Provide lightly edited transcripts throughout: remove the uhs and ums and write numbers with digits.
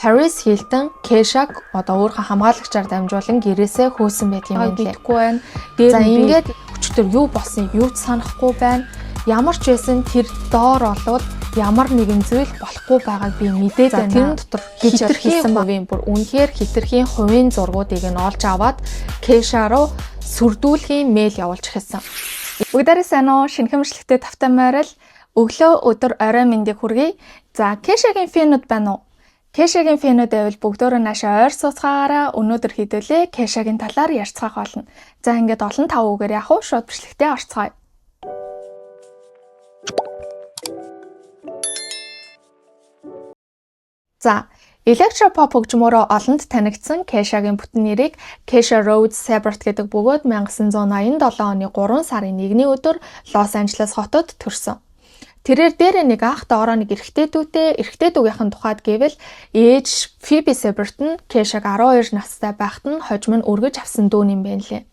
Paris Hilton Kesha-г одоо өөрийнхөө хамгаалагчаар дамжуулан гэрээсээ хөөсөн байдаг юм байна. Мэдэхгүй байна. Дээр За нь би ингээд өчтөр юу болсныг юу ч санахгүй байна. Ямар ч байсан тэр доор олвол ямар нэгэн зүйл болохгүй байгааг би мэдээд За, байна. тэрэн дотор гэж хэтэрхий хэлсэн ба. хувийн бүр үнэхээр хэтэрхий хувийн зургуудыг нь олж аваад Kesha руу сүрдүүлэхийн мэйл явуулж эхэлсэн. Бүгдээрээ сайн уу? Шинэхэн бичлэгтээ тавтай морил. Өглөө өдөр орой мэндийг хүргэе. За, Kesha-гийн fan үүд байна уу? Kesha-гийн fan үүд байвал бүгдөө наашаа ойр сууцгаагаараа өнөөдөр хэдүүлээ Kesha-гийн талаар ярьцгаах болно. За, ингээд олон тав үгээр яах вэ? Шууд бичлэгтээ орцгоё. За, Electro pop хөгжмөөрөө олонд танигдсан Kesha-гийн бүтэн нэрийг Kesha Rhodes Sebert гэдэг бөгөөд 1987 оны 3 сарын 1-ний өдөр Лос Анжелес хотод төрсөн. Тэрээр дээрээ нэг ах, доороо нэг эрэгтэй дүүтэй, эрэгтэй дүүгийнхэн тухайд гэвэл ээж Phoebe Sebert нь Kesha-г 12 настай байхад нь хожим нь өргөж авсан дүү юм байна лээ.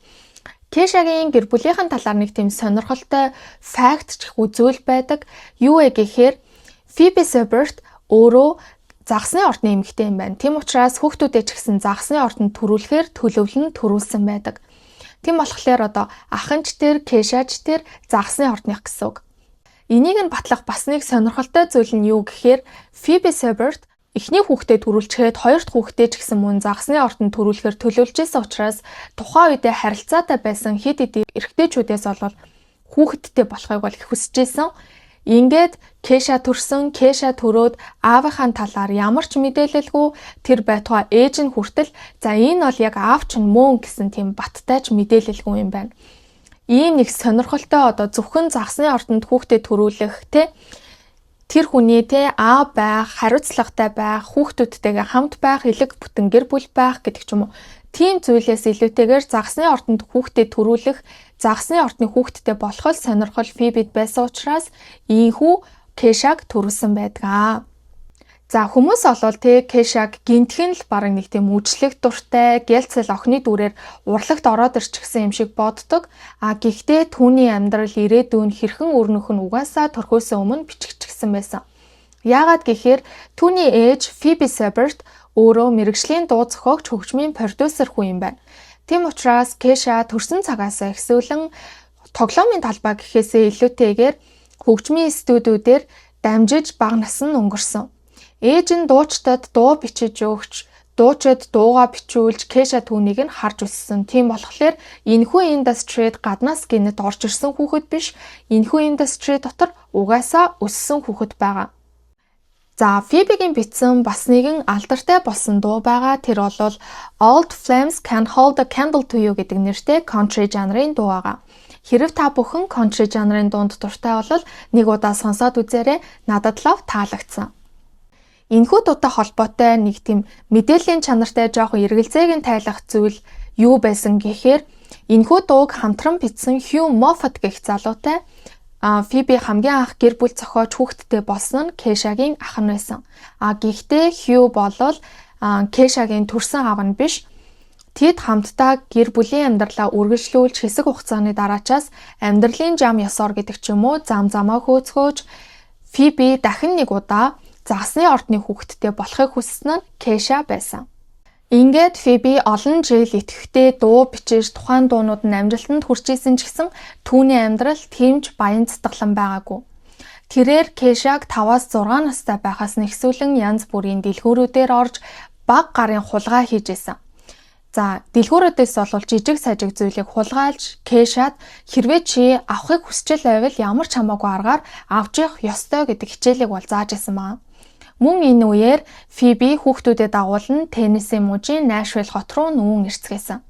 Kesha-гийн гэр бүлийнхэн талаар нэг тийм сонирхолтой факт ч гэхүү зүйл байдаг. Юу вэ гэхээр Phoebe Sebert өөрөө загасны ордны эмэгтэй юм байна. Тийм учраас хүүхдүүдээ ч гэсэн загасны ордонд төрүүлэхээр төлөвлөн төрүүлсэн байдаг. Тийм болохоор одоо ах нь ч тэр, Kesha ч тэр загасны ордных гэсэн үг. Энийг нь батлах бас нэг сонирхолтой зүйл нь юу гэхээр Phoebe Sebert эхний хүүхдээ төрүүлчихэд хоёр дахь хүүхдээ ч гэсэн мөн загасны ордонд төрүүлэхээр төлөвлөж исэн учраас тухайн үедээ харилцаатай байсан хэд хэдэн эрэгтэйчүүдээс болвол хүүхэдтэй болохыг бол их хүсэж исэн. Ингээд Kesha төрсөн, Kesha төрөөд аавынхаа талаар ямар ч мэдээлэлгүй тэр байтугай ээж нь хүртэл за энэ бол яг аав чинь мөн гэсэн тийм баттай ч мэдээлэлгүй юм байна. Ийм нэг сонирхолтой одоо зөвхөн загасны ордонд хүүхдээ төрүүлэх те тэр хүний те аав байх, хариуцлагатай байх, хүүхдүүдтэйгээ хамт байх, элэг бүтэн гэр бүл байх гэдэг ч юм уу. Тийм зүйлээс илүүтэйгээр загасны ордонд хүүхдээ төрүүлэх, загасны ордны хүүхэдтэй болох л сонирхол Phoebe-д байсан учраас ийхүү Kesha-г төрүүлсэн байдаг. За хүмүүс олвол те Kesha-г гинтхэн л бараг нэг тийм үжлэг дуртай, гялцэл охины дүрээр урлагт ороод ирчихсэн юм шиг боддог. А гэхдээ түүний амьдрал ирээдүйн хэрхэн өрнөх нь угаасаа төрхөөсөө өмнө бичигдчихсэн байсан. Яагаад гэхээр түүний ээж Phoebe Sebert өөрөө мэргэжлийн дуу зохиогч, хөгжмийн продюсер хүн юм байна. Тийм учраас Kesha төрсэн цагаас эхлүүлэн тоглоомын талбай гэхээсээ илүүтэйгээр хөгжмийн студиудээр дамжиж бага нас нь өнгөрсөн. Ээж нь дуучдад дуу бичиж өгч, дуучид дуугаа бичүүлж Kesha түүнийг нь харж өссөн. Тийм болохоор энэхүү industry-д гаднаас гэнэт орж ирсэн хүүхэд биш, энэхүү industry дотор угаасаа өссөн хүүхэд байгаа. За, Phoebe-гийн бичсэн бас нэгэн алдартай болсон дуу байгаа. Тэр бол Old Flames Can Hold a Candle to You гэдэг нэртэй country жанрын дуу байгаа. Хэрв та бүхэн country жанрын дуунд дуртай бол нэг удаа сонсоод үзээрэй. Надад лав таалагдсан. Энэхүү дуутай холбоотой нэг тийм мэдээллийн чанартай жоохон эргэлзээг нь тайлах зүйл юу байсан гэхээр энэхүү дууг хамтран бичсэн Hugh Moffat гэх залуутай Phoebe хамгийн анх гэр бүл зохиож хүүхэдтэй болсон нь Kesha-гийн ах нь байсан. А гэхдээ Hugh болвол Kesha-гийн төрсэн аав нь биш. Тэд хамтдаа гэр бүлийн амьдралаа үргэлжлүүлж хэсэг хугацааны дараачаас амьдралын зам ёсоор гэдэг ч юм уу зам замаа хөөцгөөж Phoebe дахин нэг удаа загасны ордны хүүхэдтэй болохыг хүссэн нь Kesha байсан. Ингээд Phoebe олон жил идэвхтэй дуу бичиж тухайн дуунууд нь амжилтанд хүрч исэн ч гэсэн түүний амьдрал тийм ч баян цатгалан байгаагүй. Тэрээр Kesha-г 5-аас 6 настай байхаас нь эхлүүлэн янз бүрийн дэлгүүрүүдээр орж баг гарын хулгай хийж исэн. За, дэлгүүрүүдээс болвол жижиг сажиг зүйлийг хулгайлж Kesha-д хэрвээ чи авахыг хүсчэл байвал ямар ч хамаагүй аргаар авч явах ёстой гэдэг хичээлийг бол зааж исэн байна. Мөн энэ үеэр Phoebe хүүхдүүдэд дагуулан Теннесси мужийн Nashville хот руу нүүн эрцгээсэн.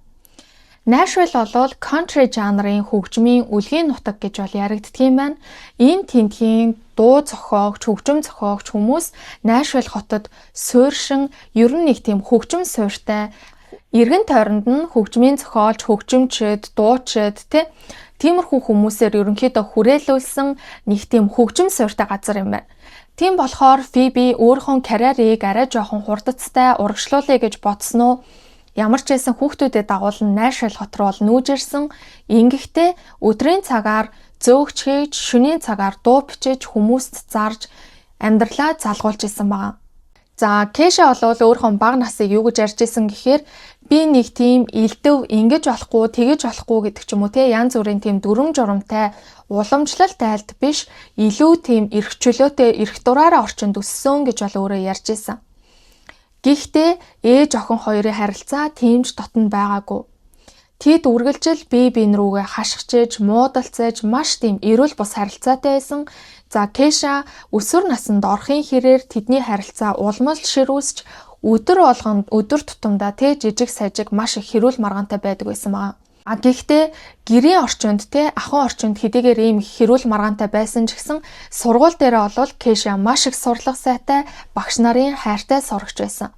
Nashville болвол country жанрын хөгжмийн өлгийн нутаг гэж бол яригддаг юм байна. Энэ тэндхийн дуу зохиогч, хөгжим зохиогч хүмүүс Nashville хотод сууршин ер нь нэг тийм хөгжим суурьтай эргэн тойронд нь хөгжмийн зохиолч, хөгжимчд, дуучид тэ тиймэрхүү хүмүүсээр ерөнхийдөө хүрээлүүлсэн нэг тийм хөгжим суурьтай газар юм байна. Тийм болохоор Phoebe өөрийнхөө карьерийг арай жоохон хурдацтай урагшлуулъя гэж бодсон уу? Ямар ч байсан хүүхдүүдэд дагуулан Nashville хот руу бол нүүж ирсэн. Ингэхдээ өдрийн цагаар зөөгч хийж, шөнийн цагаар дуу бичиж хүмүүст зарж амьдралаа залгуулж исэн байгаа. За, Кеша бол өөрийнхөө бага насыг юу гэж ярьж исэн гэхээр би нэг тийм элдв, ингэж болохгүй, тэгэж болохгүй гэдэг ч юм уу те, янз бүрийн тийм дүрэм журамтай уламжлалт айлд биш, илүү тийм эрх чөлөөтэй, эрх дураараа орчинд өссөн гэж бол өөрөө ярьж исэн. Гэхдээ ээж охин хоёрын харилцаа тийм ч дотно байгаагүй. Тэд үргэлжил бие биен рүүгээ хашгичиж, муудалцаж, маш тийм эрүүл бус харилцаатай байсан. За, Кеша өсвөр наснд орохын хэрээр тэдний харилцаа улам л ширүүсч, өдөр болгонд, өдөр тутамдаа тэ жижиг сажиг маш их хэрүүл маргаантай байдаг байсан байгаа. А гэхдээ гэрийн орчинд те, ахуйн орчинд хэдийгээр ийм их хэрүүл маргаантай байсан ч гэсэн сургууль дээрээ болвол Кеша маш их сурлага сайтай, багш нарын хайртай сурагч байсан.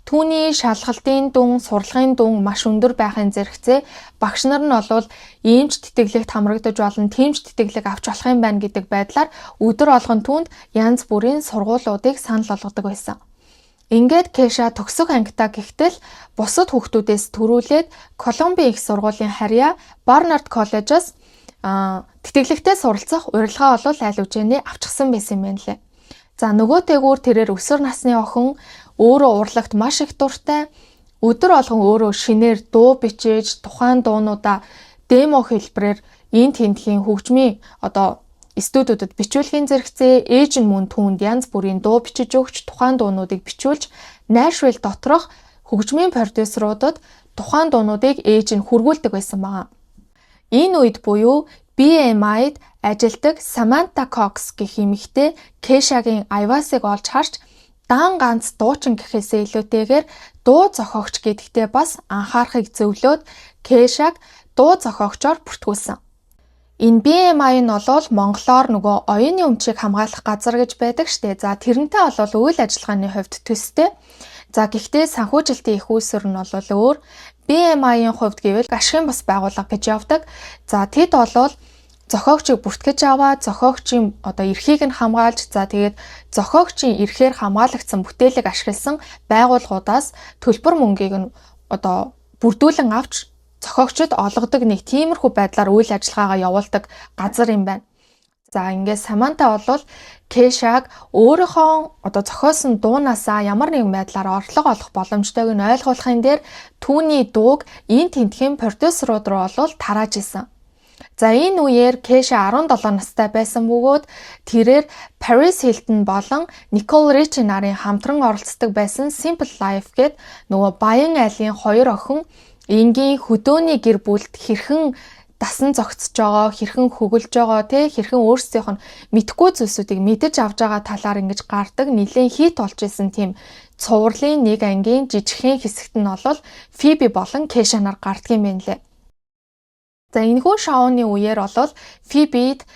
Түүний шалгалтын дүн, сурлагын дүн маш өндөр байхын зэрэгцээ багш нар нь болвол ийм ч тэтгэлэгт хамрагдаж болно, тийм ч тэтгэлэг авч болох юм байна гэдэг байдлаар өдөр болгон түүнд янз бүрийн сургуулиудыг санал болгодог байсан. Ингээд Кеша төгсөх ангита гэхтэл бусад хүүхдүүдээс түрүүлээд Колумбийн их сургуулийн харьяа Барнард коллежоос тэтгэлэгтэй суралцах урилга олвол айл үжээний авчихсан байсан юм байна лээ. За, нөгөөтэйгүүр тэрээр өсвөр насны охин өөрөө урлагт маш их дуртай, өдөр болгон өөрөө шинээр дуу бичиж, тухайн дуунуудаа demo хэлбэрээр энэ тэндхийн хөгжмийн одоо студиудад бичүүлэхийн зэрэгцээ ээж нь мөн түүнд янз бүрийн дуу бичиж өгч, тухайн дуунуудыг бичүүлж, Nashville доторх хөгжмийн продюсеруудад тухайн дуунуудыг ээж нь хүргүүлдэг байсан байгаа. Энэ үед буюу BMI-д ажилладаг Samantha Cox гэх эмэгтэй Kesha-гийн аяваасыг олж харж, дан ганц дуучин гэхээсээ илүүтэйгээр дуу зохиогч гэдэгтээ бас анхаарахыг зөвлөөд Kesha-г дуу зохиогчоор бүртгүүлсэн. Энэ BMI нь болвол монголоор нөгөө оюуны өмчийг хамгаалах газар гэж байдаг штэ. За, тэрнтэй болвол үйл ажиллагааны хувьд төстэй. За, гэхдээ санхүүжилтийн эх үүсвэр нь бол өөр. BMI-ийн хувьд гэвэл ашигын бус байгууллага гэж явдаг. За, тэд болвол зохиогчийг бүртгэж аваад, зохиогчийн одоо эрхийг нь хамгаалж, за тэгээд зохиогчийн эрхээр хамгаалагдсан бүтээлийг ашигласан байгууллагуудаас төлбөр мөнгийг нь одоо бүрдүүлэн авч зохиогчид олгодог нэг тиймэрхүү байдлаар үйл ажиллагаагаа явуулдаг газар юм байна. За, ингээд Саманта бол Кешаг өөрийнхөө одоо зохиосон дуунаасаа ямар нэгэн байдлаар орлого олох боломжтойг нь ойлгуулахын дээр түүний дууг энэ тэндхийн продюсерууд руу болвол тарааж исэн. За, энэ үеэр Кеша 17 настай байсан бөгөөд тэрээр Paris Hilton болон Nicole Richie нарын хамтран оролцдог байсан Simple Life гээд нөгөө баян айлын хоёр охин энгийн хөдөөний гэр бүлд хэрхэн дасан зохицож байгаа, хэрхэн хөглөж байгаа, тэ хэрхэн өөрсдийнх нь мэдэхгүй зүйлсүүдийг мэдэж авч байгаа талаар ингэж гардаг нэлээн хит болж исэн тийм цувралын нэг ангийн жижигхэн хэсэгт нь бол Фиби болон Кеша нар гардаг юм байна лээ. За, энэхүү шоуны үеэр бол Фибид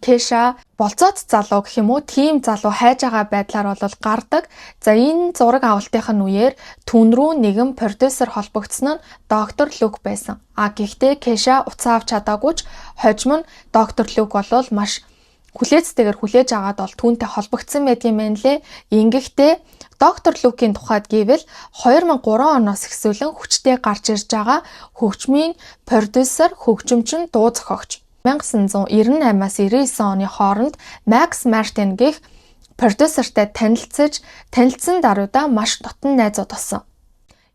Кеша болзоот залуу гэх юм уу, тийм залуу хайж байгаа байдлаар бол гардаг. За, энэ зураг авалтынх нь үеэр түн рүү нэгэн продюсер холбогдсон нь доктор Люк байсан. А гэхдээ Кеша утсаа авч чадаагүй ч хожим нь доктор Люк болвол маш хүлээцтэйгээр хүлээж агаад бол түүнтэй холбогдсон байдгийн байна лээ. Ингэхдээ доктор Люкийн тухайд гэвэл 2003 оноос эхлүүлэн хүчтэй гарч ирж байгаа хөгжмийн продюсер, хөгжимчин, дуу зохиогч. 1998-аас 99 оны хооронд Макс Мартин гэх продюсертай танилцаж, танилцсан даруйдаа маш дотн найзууд болсон.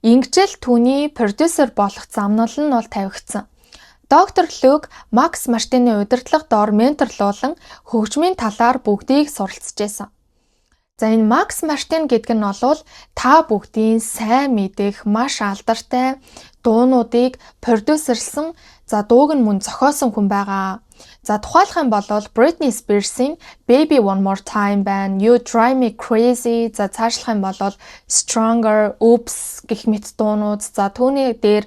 Ингэжэл түүний продюсер болох замнал нь бол тавигдсан. Доктор Люк Макс Мартины удирдлага доор менторлуулан хөгжмийн талаар бүгдийг суралцж байсан. За, энэ Макс Мартин гэдэг нь бол та бүгдийн сайн мэдэх маш алдартай дуунуудыг продюсерлсан, за дууг нь мөн зохиосон хүн байгаа. За, тухайлах юм бол Britney Spears-ийн Baby One More Time байна, You Drive Me Crazy, за цаашлах юм бол Stronger, Oops гэх мэт дуунууд, за түүний дээр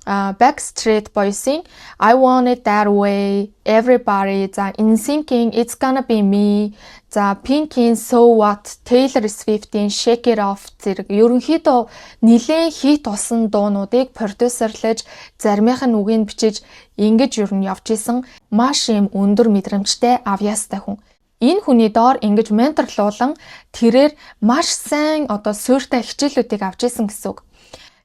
Backstreet Boys-ийн I Want It That Way, Everybody, за NSYNC-ийн It's Gonna Be Me, за Pink-ийн So What, Taylor Swift-ийн Shake It Off зэрэг ерөнхийдөө нэлээн хит болсон дуунуудыг продюсерлэж, заримынх нь үгийг бичиж ингэж ер нь явж исэн маш юм өндөр мэдрэмжтэй, авьяастай хүн. Энэ хүний доор ингэж менторлуулан тэрээр маш сайн одоо суурьтай хичээлүүдийг авч исэн гэсэн үг.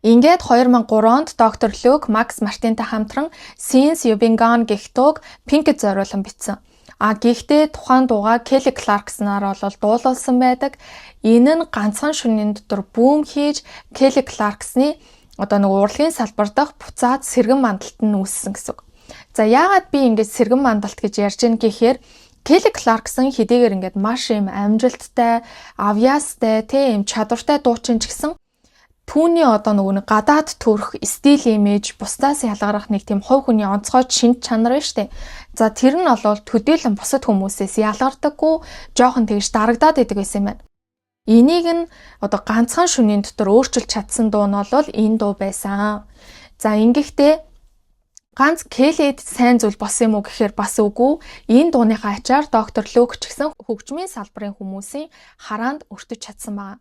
Ингээд 2003 онд доктор Люк Макс Мартинтай хамтран Since You've Been Gone гэх дууг Pink-д зориулан бичсэн. А гэхдээ тухайн дуугаа Kelly Clarkson-аар бол дуулуулсан байдаг. Энэ нь ганцхан шөнийн дотор boom хийж, Kelly Clarkson-ы одоо нэг урлагийн салбар дахь буцаад сэргэн мандалт нь үүссэн гэсэн үг. За, яагаад би ингэж сэргэн мандалт гэж ярьж байна гэхээр Kelly Clarkson хэдийгээр ингээд маш юм амжилттай, авьяастай, тийм чадвартай дуучин ч гэсэн түүний одоо нөгөө нэг гадаад төрх, стил, имиж, бусдаас ялгарах нэг тийм хувь хүний онцгой шинж чанар байна штэ. За, тэр нь бол төдийлөн бусад хүмүүсээс ялгардаггүй, жоохон тэгж дарагдаад идэг байсан юм байна. Энийг нь одоо ганцхан шөнийн дотор өөрчилж чадсан дуу нь бол энэ дуу байсан. За, ингэхдээ ганц Келлид сайн зүйл болсон юм уу гэхээр бас үгүй. Энэ дууныхаа ачаар доктор Люк ч гэсэн хөгжмийн салбарын хүмүүсийн хараанд өртөж чадсан байна.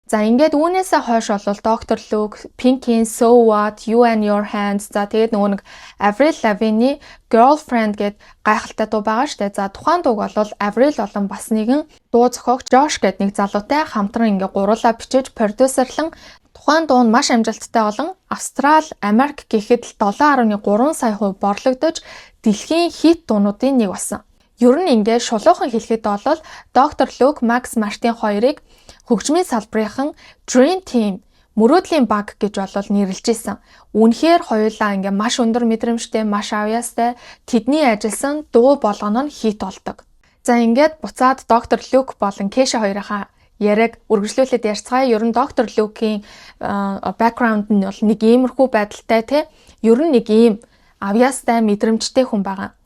За, ингээд үүнээсээ хойш бол Доктор Luke, Pink-ийн So What, You and Your Hands, за тэгээд нөгөө нэг Avril Lavigne-ийн Girlfriend гээд гайхалтай дуу байгаа штэ. За, тухайн дууг бол Avril болон бас нэгэн дуу зохиогч Josh гээд нэг залуутай хамтран ингээ гуруулаа бичиж, продюсерлан тухайн дуу нь маш амжилттай болон Австрал, Америк гэхэд л 7.3 сая хувь борлогдож, дэлхийн хит дуунуудын нэг болсон. Ер нь ингээ шулуухан хэлэхэд бол Доктор Luke, Max Martin хоёрыг хөгжмийн салбарынхан Dream Team, мөрөөдлийн баг гэж болол нэрлэж исэн. Үнэхээр хоёулаа ингээ маш өндөр мэдрэмжтэй, маш авьяастай, тэдний ажилласан дуу болгоно нь хит болдог. За, ингээд буцаад доктор Люк болон Кеша хоёрынхаа яриаг үргэлжлүүлээд ярьцгаая. Ер нь доктор Люкийн background нь бол нэг иймэрхүү байдалтай, те. Ер нь нэг ийм авьяастай, мэдрэмжтэй хүн байгаа.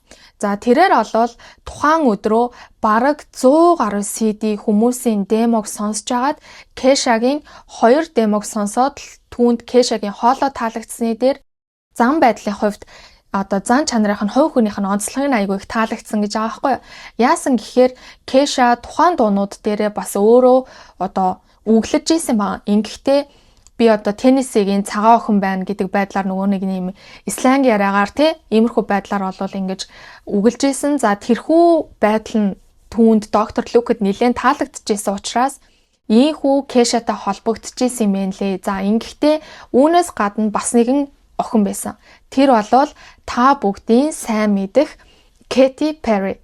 За, тэрээр олвол тухайн өдрөө бараг 100 гаруй CD хүмүүсийн demo г сонсож агаад Кешагийн хоёр demo г сонсоод л түүнд Кешагийн хоолой таалагдсаны дээр зан байдлын хувьд, одоо зан чанарын нь, хувь хүнийх нь онцлогийг нь айгүй их таалагдсан гэж байгаа байхгүй юу. Яасан гэхээр Кеша тухайн дуунууд дээрээ бас өөрөө одоо үглэж исэн байгаа. Ингэхдээ би одоо Теннесигийн цагаан охин байна гэдэг байдлаар нөгөө нэг юм slang яриагаар, те, иймэрхүү байдлаар болвол ингэж үгэлж исэн. За, тэрхүү байдал нь түүнд, доктор Люкэд нэлээд таалагдчихсэн учраас ийхүү Кешатай холбогдчихсэн юм байна лээ. За, ингэхдээ үүнээс гадна бас нэгэн охин байсан. Тэр болвол та бүгдийн сайн мэдэх Katy Perry.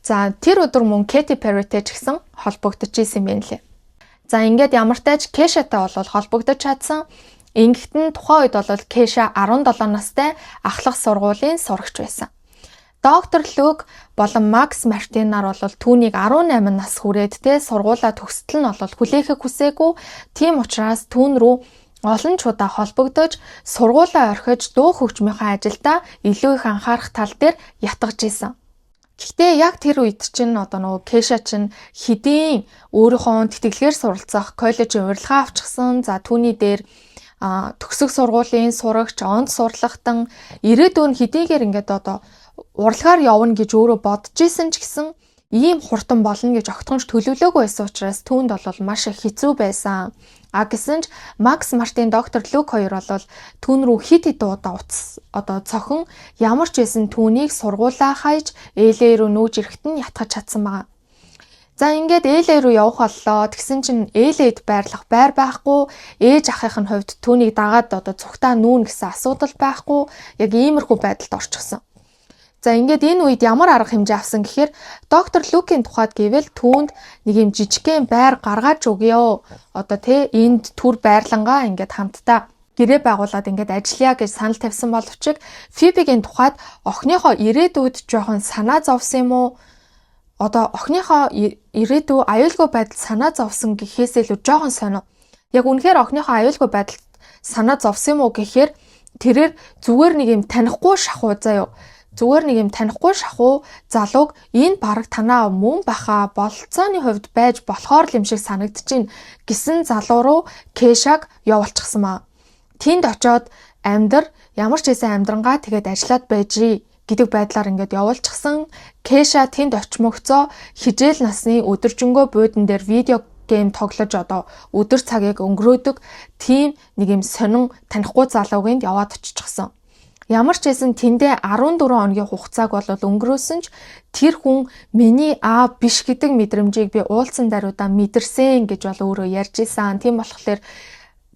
За, тэр өдөр мөн Katy Perry-тэй ч гэсэн холбогдчихсэн юм байна лээ. За, ингээд ямартай ч Кешатай бол холбогдож чадсан. Ингэхэд нь тухайн үед бол Кеша 17 настай ахлах сургуулийн сурагч байсан. Доктор Люк болон Макс Мартинаар бол түүнийг 18 нас хүрээд, те, сургуулаа төгсөлт нь бол хүлээхийг хүсээгүй. Тийм учраас түүн рүү олон ч удаа холбогдож, сургуулаа орхиж, дуу хөгжмийнхээ ажилдаа илүү их анхаарах тал дээр ятгаж исэн. Гэхдээ яг тэр үед чинь одоо нөгөө Кеша чинь хэдийн өөрийнхөө тэтгэлгээр суралцах коллежийн урилга авчихсан. За, түүний дээр төгсөх сургуулийн сурагч, онд сурлагатан ирээдүйн хэдийгээр ингээд одоо урлагаар явна гэж өөрөө бодож исэн ч гэсэн ийм хурдан болно гэж огтхонч төлөвлөөгүй байсан учраас түүнд бол маш их хэцүү байсан. А гэсэн ч Макс Мартин, доктор Люк хоёр бол түүн рүү хит хит удаа утас одоо цохин ямар ч байсан түүнийг сургуулаа хаяж LA руу нүүж ирэхэд нь ятгах чадсан байгаа. За, ингээд LA руу явах боллоо. Тэгсэн чинь LA-д байрлах байр байхгүй. Ээж ахынх нь хувьд түүнийг дагаад одоо цугтаа нүүн гэсэн асуудал байхгүй. Яг иймэрхүү байдалд орчихсон. За, ингээд энэ үед ямар арга хэмжээ авсан гэхээр доктор Люкийн тухайд гэвэл түүнд нэг юм жижигхэн байр гаргаж өгөө. Одоо тий энд түр байрлангаа ингээд хамтдаа гэрээ байгуулад ингээд ажиллая гэж санал тавьсан боловч Фибигийн тухайд охиныхоо ирээдүйд жоохон санаа зовсон юм уу? Одоо охиныхоо ирээдүй аюулгүй байдал санаа зовсон гэхээс илүү жоохон сонио. Яг үнэхээр охиныхоо аюулгүй байдалд санаа зовсон юм уу гэхээр тэрээр зүгээр нэг юм танихгүй шахуу заяо, зүгээр нэг юм танихгүй шахуу залууг энэ бараг танаа мөн баха, бололцооны хувьд байж болохоор л юм шиг санагдчихээн гэсэн залуу руу Кешаг явуулчихсан маа. Тэнд очоод амьдр, ямар ч байсан амьдрангаа тэгээд ажиллаад байжээ гэдэг байдлаар ингээд явуулчихсан. Кеша тэнд очимогцоо хижээл насны өдөржингөө буудан дээр видео game тоглож одоо өдөр цагийг өнгөрөөдөг тийм нэг юм сонин танихгүй залуугийн яваад очихсон. Ямар ч байсан тэндээ 14 хоногийн хугацааг бол өнгөрөөсөн ч тэр хүн миний аав биш гэдэг мэдрэмжийг би уулзсан даруйдаа мэдэрсэн гэж бол өөрөө ярьж исэн. Тийм болохоор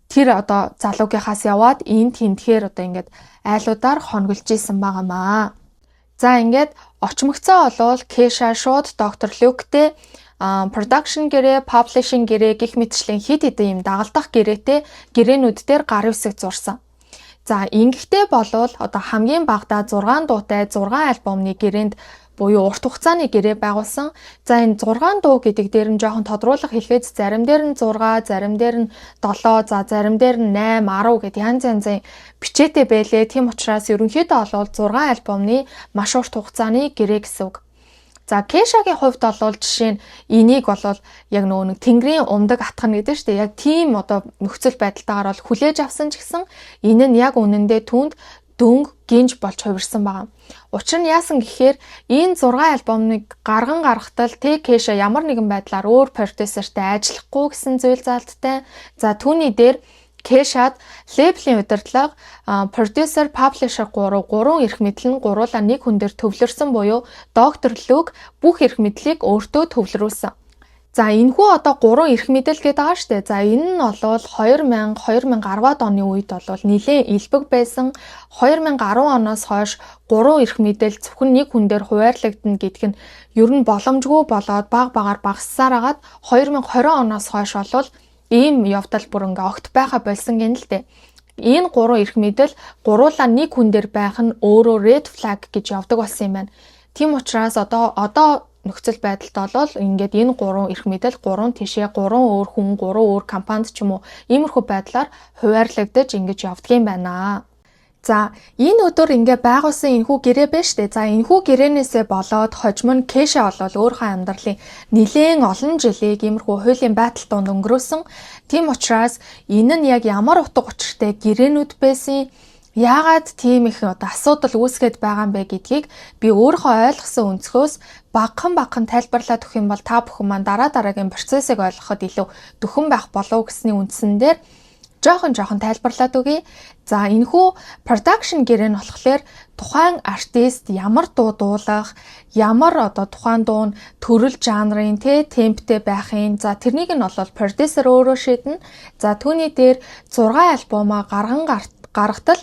тэр одоо залуугийнхаас яваад энэ тэмдгээр одоо ингээд айлуудаар хоноглож исэн байгаамаа. За, ингээд очмогцоо болвол Kesha шууд Dr. Luke-тэй production гэрээ, publishing гэрээ гэх мэтчилэн хэд хэдэн юм дагалдах гэрээтэй гэрээнүүд дээр гар үсэг зурсан. За, ингэхдээ болвол одоо хамгийн багадаа 6 дуутай 6 альбомны гэрээнд буюу урт хугацааны гэрээ байгуулсан. За, энэ 6 дуу гэдэг дээр нь жоохон тодруулах хэлэхэд зарим дээр нь 6, зарим дээр нь 7, за зарим дээр нь 8, 10 гэд янз янзын бичээтэй байлээ. Тийм учраас ерөнхийдөө бол 6 альбомны маш урт хугацааны гэрээ гэсэн үг. За, Kesha-гийн хувьд бол жишээ нь энийг бол яг нөгөө нэг тэнгэрийн умдаг атгана гэдэг шүү дээ. Яг тийм одоо нөхцөл байдалтайгаар бол хүлээж авсан ч гэсэн энэ нь яг үнэндээ түүнд дөнгө гинж болж хувирсан байгаа. Учир нь яасан гэхээр энэ 6 альбомыг гарган гаргахтал тэ Kesha ямар нэгэн байдлаар өөр продюсертай ажиллахгүй гэсэн зүйл заалттай. За, түүний дээр Kesha-д лейблийн удирдлага, продюсер, publisher 3 гурван эрх мэдэл нь гуруулаа нэг хүн дээр төвлөрсөн буюу Доктор Luke бүх эрх мэдлийг өөртөө төвлөрүүлсэн. За, энэхүү одоо гурван эрх мэдэл гэдэг байгаа шүү дээ. За, энэ нь бол 2000 2010-ад оны үед бол нэлээд элбэг байсан. 2010 оноос хойш гурван эрх мэдэл зөвхөн нэг хүн дээр хуваарлагдана гэдг нь ер нь боломжгүй болоод баг багаар багассаар агаад 2020 оноос хойш бол ийм явдал бүр ингээ огт байха болсон гэнэ л дээ. Энэ гурван эрх мэдэл гуруулаа нэг хүн дээр байх нь өөрөө red flag гэж явдаг болсон юм байна. Тийм учраас одоо нөхцөл байдалд бол ингээд энэ гурван эрх мэдэл гурван тишээ, гурван өөр хүн, гурван өөр компанид ч юм уу, иймэрхүү байдлаар хуваарлагдаж ингэж явдаг юм байна. За, энэ өдөр ингээ байгуулсан энэхүү гэрээ байна штэ. За, энэхүү гэрээнээсээ болоод хожим нь Kesha болол өөрийнхөө амьдралын нэлээн олон жилийг иймэрхүү хуулийн байдал донд өнгөрөөсөн. Тийм учраас энэ нь яг ямар утга учиртай гэрээнүүд байсан, яагаад тийм их одоо асуудал үүсгээд байгаа юм бэ гэдгийг би өөрийнхөө ойлгосон өнцгөөс багахан багахан тайлбарлаад өгөх юм бол та бүхэн маань дараа дараагийн процессыг ойлгоход илүү дөхөн байх болов гэсний үндсэн дээр жоохон жоохон тайлбарлаад өгье. За, энэхүү production гэрээ нь болохоор тухайн артист ямар дуу дуулах, ямар одоо тухайн дуу нь төрөл жанрын тэ темптэй байхын. За, тэрнийг нь бол продюсер өөрөө шийднэ. За, түүний дээр 6 альбомаа гарган гаргатал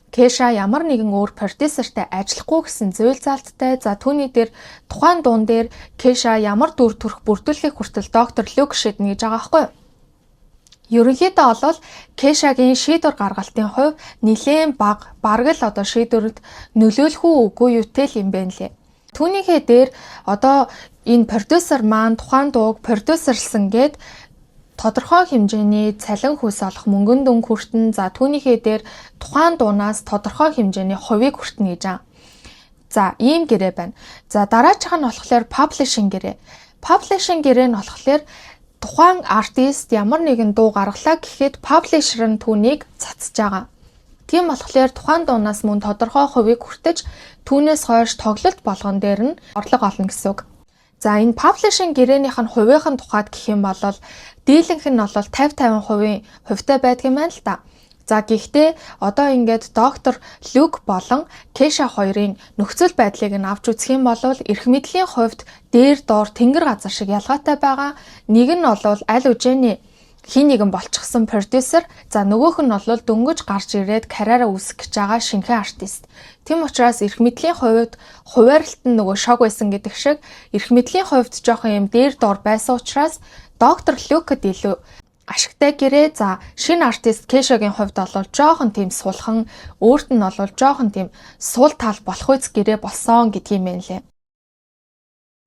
Kesha ямар нэгэн өөр продюсертай ажиллахгүй гэсэн зүйл заалттай. За, түүний дээр тухайн дуун дээр Kesha ямар дүр төрх бүрдүүлэхийг хүртэл Доктор Luke шийднэ гэж байгаа байхгүй юу? Ерөнхийдөө бол Kesha-гийн шийдвэр гаргалтын хувь нэлээн бага, бараг л одоо шийдвэрт нөлөөлөх үү үгүй юутэй л юм байна лээ. Түүнийхээ дээр одоо энэ продюсер маань тухайн дууг продюсерлсан гээд тодорхой хэмжээний цалин хөлс олох мөнгөн дүн хүртэн, за түүнийхээ дээр тухайн дуунаас тодорхой хэмжээний хувийг хүртэнэ гэж байгаа. За, ийм гэрээ байна. За, дараачих нь болохоор publishing гэрээ. Publishing гэрээ нь болохоор тухайн артист ямар нэгэн дуу гаргалаа гэхэд publisher нь түүнийг цацж байгаа. Тийм болохоор тухайн дуунаас мөн тодорхой хувийг хүртэж, түүнээс хойш тоглолт болгон дээр нь орлого олно гэсэн үг. За, энэ publishing гэрээнийх нь хувийн тухайд гэх юм бол дийлэнх нь бол 50 50% хувьтай байдаг юм байна л та. За, гэхдээ одоо ингээд доктор Luke болон Kesha хоёрын нөхцөл байдлыг нь авч үзэх юм бол эрх мэдлийн хувьд дээр доор тэнгэр газар шиг ялгаатай байгаа. Нэг нь бол аль хэдийн хэн нэгэн болчихсон продюсер, за нөгөөх нь бол дөнгөж гарч ирээд карьераа үүсгэх гэж байгаа шинэхэн артист. Тийм учраас эрх мэдлийн хувьд хуваарлалт нь нөгөө шог байсан гэдэг шиг эрх мэдлийн хувьд жоохон юм дээр доор байсан учраас доктор Luke-д илүү ашигтай гэрээ, за шинэ артист Kesha-гийн хувьд бол жоохон тийм сулхан, өөрт нь бол жоохон тийм сул тал болох үз гэрээ болсон гэдг юм байна лээ.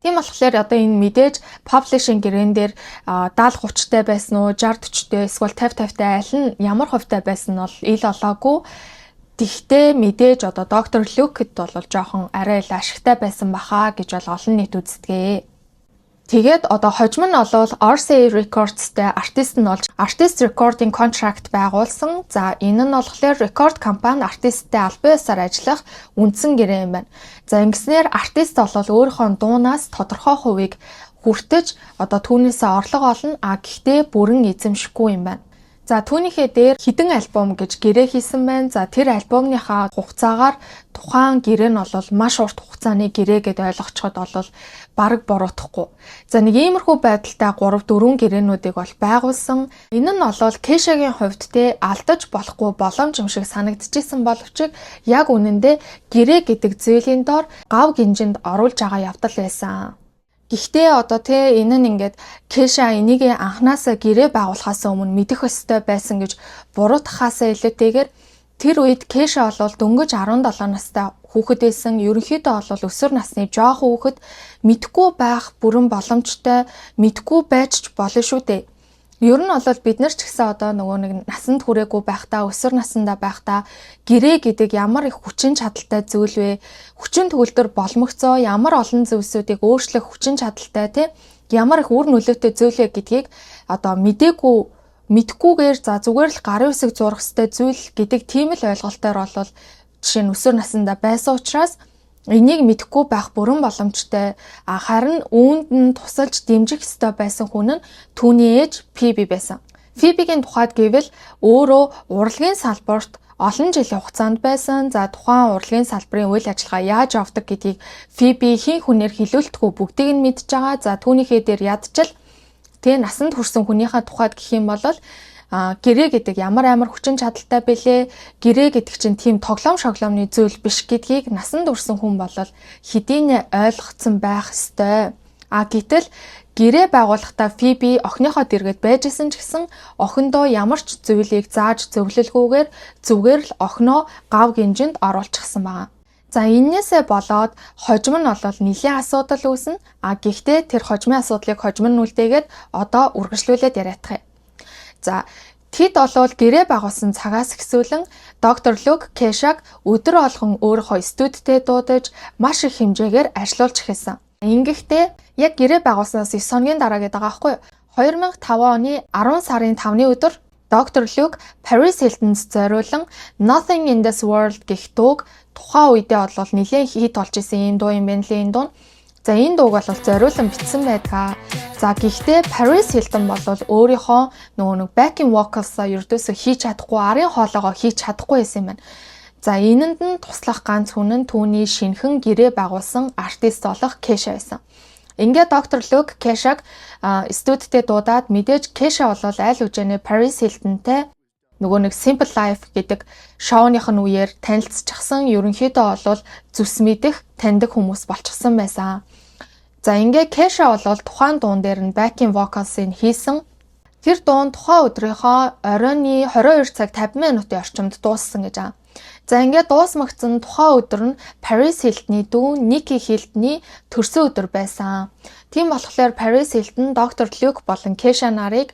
Тийм болохоор одоо энэ мэдээж publishing гэрээн дээр 70 30-тай байсан уу, 60 40-тэй эсвэл 50 50-тай аль нь ямар хувьтай байсан нь бол ил олоогүй. Тэгтээ мэдээж одоо доктор Luke-д бол жоохон арай л ашигтай байсан баха гэж бол олон нийт үздэг. Тэгээд одоо хожим нь бол RCA Records-тэй артист нь болж artist recording contract байгуулсан. За, энэ нь болохоор рекорд компани артисттэй албан ёсоор ажиллах үндсэн гэрээ юм байна. За, ингэснээр артист бол өөрийнхөө дуунаас тодорхой хувийг хүртэж одоо түүнээсээ орлого олно. А гэхдээ бүрэн эзэмшихгүй юм байна. За, түүнийхээ дээр хэдэн альбом гэж гэрээ хийсэн байна. За, тэр альбомныхаа хугацаагаар тухайн гэрээ нь бол маш урт хугацааны гэрээ гэдээ ойлгочиход бол бараг буруутахгүй. За, нэг иймэрхүү байдалтай 3 4 гэрээнүүдийг бол байгуулсан. Энэ нь бол Кешагийн хувьд те алдаж болохгүй боломж юм шиг санагдчихсан боловч яг үнэндээ гэрээ гэдэг зүйлийн дор гав гинжинд оруулж байгаа явдал байсан. Гэхдээ одоо те энэ нь ингээд Кеша энийг анханасаа гэрээ байгуулахаас өмнө мэдэх ёстой байсан гэж буруутгахаасаа илүүтэйгээр тэр үед Кеша бол дөнгөж 17 настай хүүхэд байсан. Ерөнхийдөө бол өсвөр насны жоохон хүүхэд, мэдэхгүй байх бүрэн боломжтой, мэдэхгүй байж ч болно шүү дээ. Ер нь бол бид нар ч гэсэн одоо нөгөө нэг насанд хүрээгүй байхдаа, өсвөр насандаа байхдаа гэрээ гэдэг ямар их хүчин чадалтай зүйл вэ? Хүчин төгөлдөр боломгцоо ямар олон зүйлсүүдийг өөрчлөх хүчин чадалтай тий ямар их үр нөлөөтэй зүйл вэ гэдгийг одоо мдээгүй, мэдэхгүйгээр, за, зүгээр л гарын үсэг зурах ёстой зүйл гэдэг тийм л ойлголтоор бол жишээ нь өсвөр насандаа байсан учраас энийг мэдэхгүй байх бүрэн боломжтой. А харин үүнд нь тусалж дэмжих ёстой байсан хүн нь түүний ээж Фиби байсан. Фибигийн тухайд гэвэл өөрөө урлагийн салбарт олон жилийн хугацаанд байсан. За, тухайн урлагийн салбарын үйл ажиллагаа яаж явдаг гэдгийг Фиби хэн хүнээр хэлүүлдэхгүй бүгдийг нь мэдж байгаа. За, түүнийхээ дээр ядчил тэ насанд хүрсэн хүнийхээ тухайд гэх юм бол гэрээ гэдэг ямар амар хүчин чадалтай бэлээ, гэрээ гэдэг чинь тийм тоглоом шоглоомны зүйл биш гэдгийг насанд хүрсэн хүн бол хэдийнэ ойлгоцсон байх ёстой. А гэтэл гэрээ байгуулахдаа Фиби охиныхоо дэргэд байж исэн ч гэсэн охиндоо ямар ч зүйлийг зааж зөвлөлгүйгээр зүгээр л охиноо гав гинжинд оруулчихсан байгаа. За, эннээсээ болоод хожим нь бол нэлийн асуудал үүснэ. А гэхдээ тэр хожмын асуудлыг хожим нь үлдээгээд одоо үргэлжлүүлээд яриадах юм. За, тэд болвол гэрээ байгуулсан цагаас эхлүүлэн доктор Люк Кешаг өдөр болгон өөрийнхөө студидтэй дуудаж маш их хэмжээгээр ажилуулж эхэлсэн. Ингэхдээ яг гэрээ байгуулснаас 9 хоногийн дараа гэдэг байгаа байхгүй юу? 2005 оны 10 сарын 5-ны өдөр доктор Люк Paris Hilton-д зориулан Nothing in this World гэх дууг, тухайн үедээ бол нэлээд хит болж исэн ийм дуу юм байна лээ энэ дуу. За, энэ дууг бол зориулан бичсэн байдаг. За, гэхдээ Paris Hilton бол өөрийнхөө нөгөө нэг backing vocals-а ердөөсөө хийж чадахгүй, арын хоолоогоо хийж чадахгүй байсан юм байна. За, энэнд нь туслах ганц хүн нь түүний шинэхэн гэрээ байгуулсан артист болох Kesha байсан. Ингээд доктор Люк Кешаг студидтэй дуудаад, мэдээж Kesha бол аль хэдийнэ Paris Hilton-тэй нөгөө нэг Simple Life гэдэг шоуных нь үеэр танилцчихсан, ерөнхийдөө бол зүс мэдэх, таньдаг хүмүүс болчихсон байсан. За, ингээ Kesha бол тухайн дуун дээр нь backing vocals-ыг хийсэн. Тэр дуун тухайн өдрийнхөө оройн 22 цаг 50 минутын орчимд дууссан гэж байгаа. За, ингээд дуусмагцсан тухайн өдөр нь Paris Hilton-ы дүү Nicky Hilton-ы төрсөн өдөр байсан. Тийм болохоор Paris Hilton, доктор Luke болон Kesha нарыг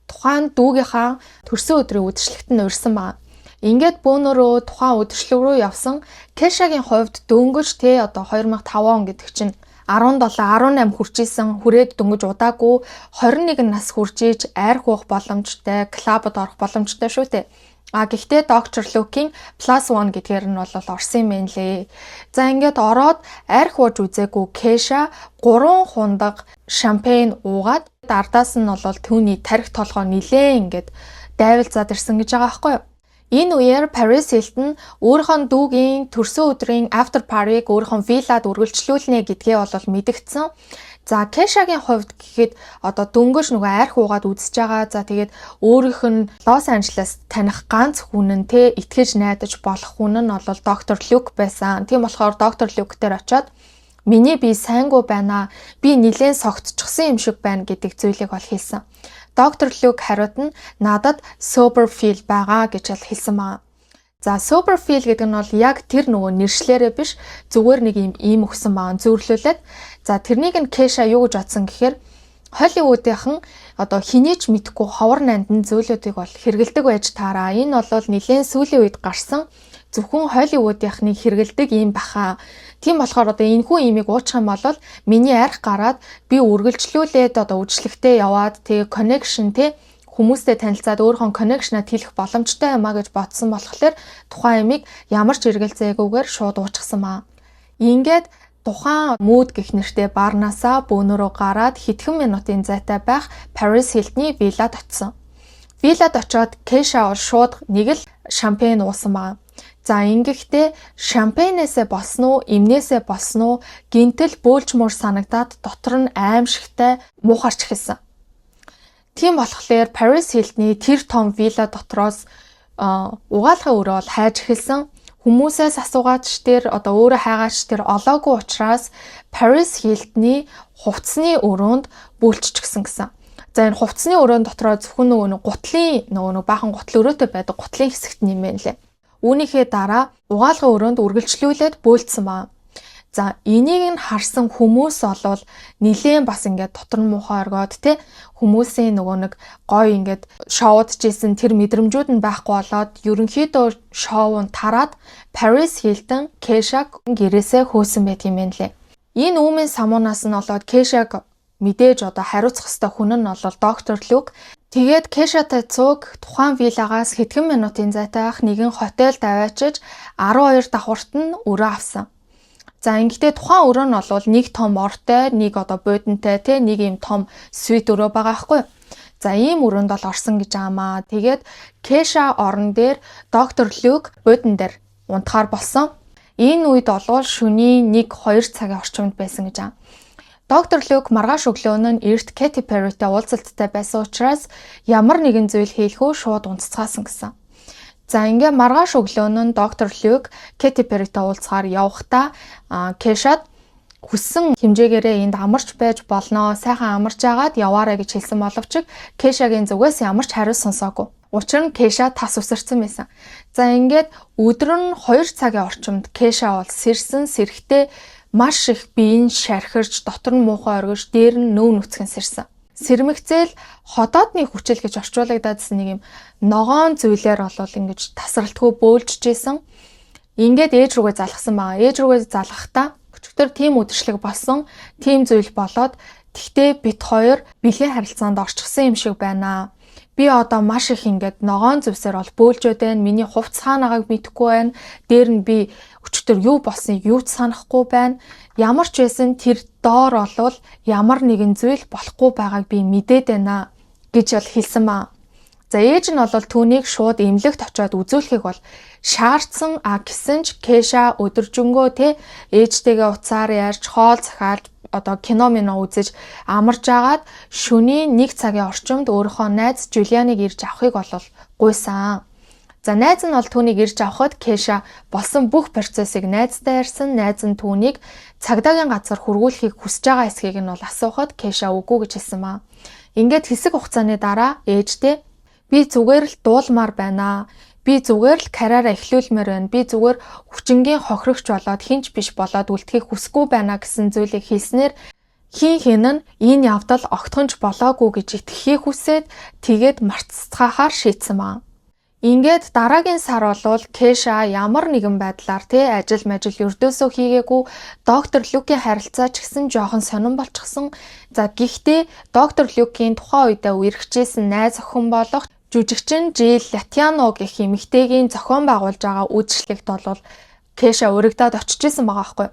тухайн дүүгийнхаа төрсөн өдрийн үдшилтэнд нь урьсан байна. Ингээд бөөнөрөө тухайн үдшилэг рүү явсан. Кешагийн хувьд дөнгөж те одоо 2005 он гэдэг чинь 17 18 хүрч исэн, хүрээд дөнгөж удаагүй 21 нас хүрч иж арх уух боломжтой, клубд орох боломжтой шүү дээ. А гэхдээ доктор Лукийн plus one гэдгээр нь бол орсон юм байна лээ. За, ингээд ороод арх ууж үзээгүй Кеша 3 хундаг шампань уугаад ардаас нь бол түүний тархи толгой нилээн ингээд дайвалзаад ирсэн гэж байгаа байхгүй юу? Энэ үеэр Paris Hilton өөрийнхөө дүүгийн төрсөн өдрийн after party-г өөрийнхөө виллад үргэлжлүүлнэ гэдгээ бол мэдэгдсэн. За, Кешагийн хувьд гэхэд одоо дөнгөж нөгөө арх уугаад үзэж байгаа. За, тэгээд өөрийнх нь Лос Анжелес таних ганц хүн нь те итгэж найдаж болох хүн нь бол доктор Люк байсан. Тийм болохоор доктор Люк дээр очиод миний бие сайнгүй байна. Би нилээн согтчихсон юм шиг байна гэдэг зүйлийг бол хэлсэн. Доктор Люк хариуд нь надад sober feel байгаа гэж бол хэлсэн байна. За, sober feel гэдэг нь бол яг тэр нөгөө нэршлэрээ биш, зүгээр нэг юм ийм өгсөн байгаа зүйрлүүлээд. За, тэрнийг нь Кеша юу гэж бодсон гэхээр Холливуудынхан одоо хэний ч мэдэхгүй ховор нандин зүйлүүдийг бол хэрэглэдэг байж таараа. Энэ бол нэлээд сүүлийн үед гарсан зөвхөн Холливуудынхныг хэрэглэдэг юм баха. Тийм болохоор одоо энэхүү имийг уучих юм бол миний арх гараад би үргэлжлүүлээд одоо үйлчлэгтээ яваад тэгээ connection те хүмүүстэй танилцаад өөрийнхөө connection-а тэлэх боломжтой юм а гэж бодсон болохоор тухайн имийг ямар ч эргэлзээгүйгээр шууд уучихсан маа. Ингээд тухайн Mood гэх нэртэй барнаасаа бөөнөрөө гараад хэдхэн минутын зайтай байх Paris Hilton-ы виллад очсон. Виллад очоод Кеша бол шууд нэг л шампань уусан байгаа. За, ингэхдээ шампанээсээ болсон уу, эмнээсээ болсон уу, гэнэт л бөөлжмөөр санагдаад дотор нь аймшигтай муухайрч эхэлсэн. Тийм болохоор Paris Hilton-ы тэр том вилла дотроос угаалгын өрөө бол хайж эхэлсэн. Хүмүүсээс асуугаад ч тэр одоо өөрөө хайгаач тэр олоогүй учраас Paris Hilton-ы хувцсны өрөөнд бөөлжчихсөн гэсэн. За, энэ хувцсны өрөөнд дотроо зөвхөн нөгөө нэг гутлын нөгөө нэг баахан гутал өрөөтэй байдаг гутлын хэсэгт нэмэн лээ. Үүнийхээ дараа угаалгын өрөөнд үргэлжлүүлээд бөөлжсөн байна. За, энийг нь харсан хүмүүс олвол нилээн бас ингээд дотор нь муухай оргиод, те, хүмүүсийн нөгөө нэг гоё ингээд шоудж исэн тэр мэдрэмжүүд нь байхгүй болоод ерөнхийдөө шоу нь тараад Paris Hilton Kesha-г гэрээсээ хөөсөн байдаг юм байна лээ. Энэ үймийн самуунаас нь болоод Kesha-г мэдээж одоо хариуцах ёстой хүн нь бол доктор Люк. Тэгээд Кешатай цуг тухайн виллагаас хэдхэн минутын зайтай байх нэгэн хотелд аваачиж 12 давхарт нь өрөө авсан. За, ингэхдээ тухайн өрөө нь бол нэг том ортой, нэг одоо буудантай, те, нэг юм том suite өрөө байгаа байхгүй. За, ийм өрөөнд бол орсон гэж аамаа. Тэгээд Кеша орон дээр, доктор Люк буудан дээр унтахаар болсон. Энэ үед болвол шөнийн 1 2 цагийн орчимд байсан гэж аа. Доктор Люк маргааш өглөө нь эрт Katy Perry-тэй уулзалттай байсан учраас ямар нэгэн зүйл хийлгүй шууд унтцгаасан гэсэн. За, ингээ маргааш өглөө нь доктор Люк Katy Perry-тэй уулзахаар явахдаа Кешад хүссэн хэмжээгээрээ энд амарч байж болно, сайхан амарч агаад яваарай гэж хэлсэн боловч Кешагийн зүгээс ямар ч хариу сонсоогүй. Учир нь Кеша тас үсэрсэн байсан. За, ингээд өдөр нь 2 цагийн орчимд Кеша бол сэрсэн. Сэрэхдээ маш их биеийн шархирч, дотор нь муухай оргиж, дээр нь нөв нүцгэн сэрсэн. Сэрмэгцээл ходоодны хүчил гэж орчуулагдсан нэг юм ногоон зүйлээр болвол ингэж тасралтгүй бөөлжчихсэн. Ингээд ээж рүүгээ залгасан байгаа. Ээж рүүгээ залгахдаа өчигдөр тийм үдшилэг болсон, тийм зүйл болоод тэгтээ бид хоёр бэлгийн харилцаанд орчихсон юм шиг байна. Би одоо маш их ингээд ногоон зүйлсээр бол бөөлжөөд байна. Миний хувцас хаанагааг мэдэхгүй байна. Дээр нь би өчигдөр юу болсныг юу ч санахгүй байна. Ямар ч байсан тэр доор олвол ямар нэгэн зүйл болохгүй байгааг би мэдээд байна гэж бол хэлсэн ба. За, ээж нь бол түүнийг шууд эмнэлэгт очиод үзүүлэхийг бол шаардсан, а гэсэн ч Кеша өдөржингөө, те, ээжтэйгээ уцаар ярьж, хоол захиалж, одоо кино мино үзэж амарж агаад шөнийн 1 цагийн орчимд өөрийнхөө найз Жулианыг ирж авахыг бол гуйсан. За, найз нь бол түүнийг ирж авахад Кеша болсон бүх процессыг найзтай ярьсан. Найз нь түүнийг цагдаагийн газар хүргүүлэхийг хүсэж байгаа эсэхийг нь бол асуухад Кеша үгүй гэж хэлсэн ба. Ингээд хэсэг хугацааны дараа ээжтэй би зүгээр л дуулмаар байна. Би зүгээр л карьераа эхлүүлмээр байна. Би зүгээр хүчингийн хохирогч болоод хэн ч биш болоод үлдэхийг хүсэхгүй байна гэсэн зүйлийг хэлснээр хэн хэн нь энэ явдал огтхонч болоогүй гэж итгэхийг хүсээд тэгээд мартцгаахаар шийдсэн байна. Ингээд дараагийн сар болвол Кеша ямар нэгэн байдлаар, те, ажил мажил ердөөсөө хийгээгүй, доктор Люкийн харилцаа ч гэсэн жоохон сонин болчихсон. За, гэхдээ доктор Люкийн тухайн үедээ үерхчихсэн найз охин болох жүжигчин Жил Латиано гэх эмэгтэйгийн зохион байгуулж байгаа үйлчлэгт бол Кеша уригдаад очиж исэн байгаа байхгүй.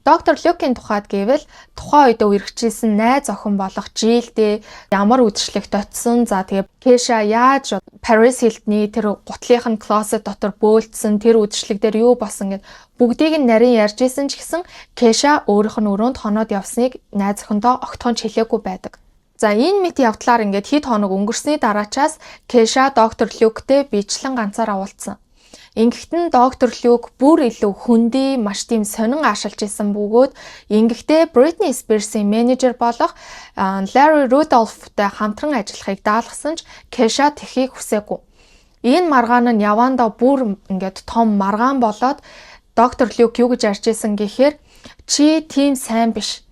Доктор Люкийн тухайд гэвэл тухайн үед үерхчихсэн найз охин болох Жилдээ ямар үйлчлэгт очисон, за тэгээ Кеша яаж Paris Hilton-ы тэр гутлынх нь closet дотор бөөлжсөн, тэр үйлчлэг дээр юу болсон гэд бүгдийг нь нарийн ярьж исэн ч гэсэн Кеша өөрийнх нь өрөөнд хоноод явсныг найз охиндоо огтхон ч хэлээгүй байдаг. За, энэ мэт явдлаар ингээд хэд хоног өнгөрсний дараачаас Кеша доктор Люктэй биечлэн ганцаараа уулзсан. Ингэхэд нь доктор Люк бүр илүү хөндөй, маш тийм сонин аашилж исэн бөгөөд ингэхдээ Britney Spears-ийн менежер болох Larry Rudolph-тай хамтран ажиллахыг даалгасан ч Кеша тэхийг хүсээгүй. Энэ маргаан нь явандаа бүр ингээд том маргаан болоод доктор Люк юу гэж ярьж исэн гэхээр чи тийм сайн биш.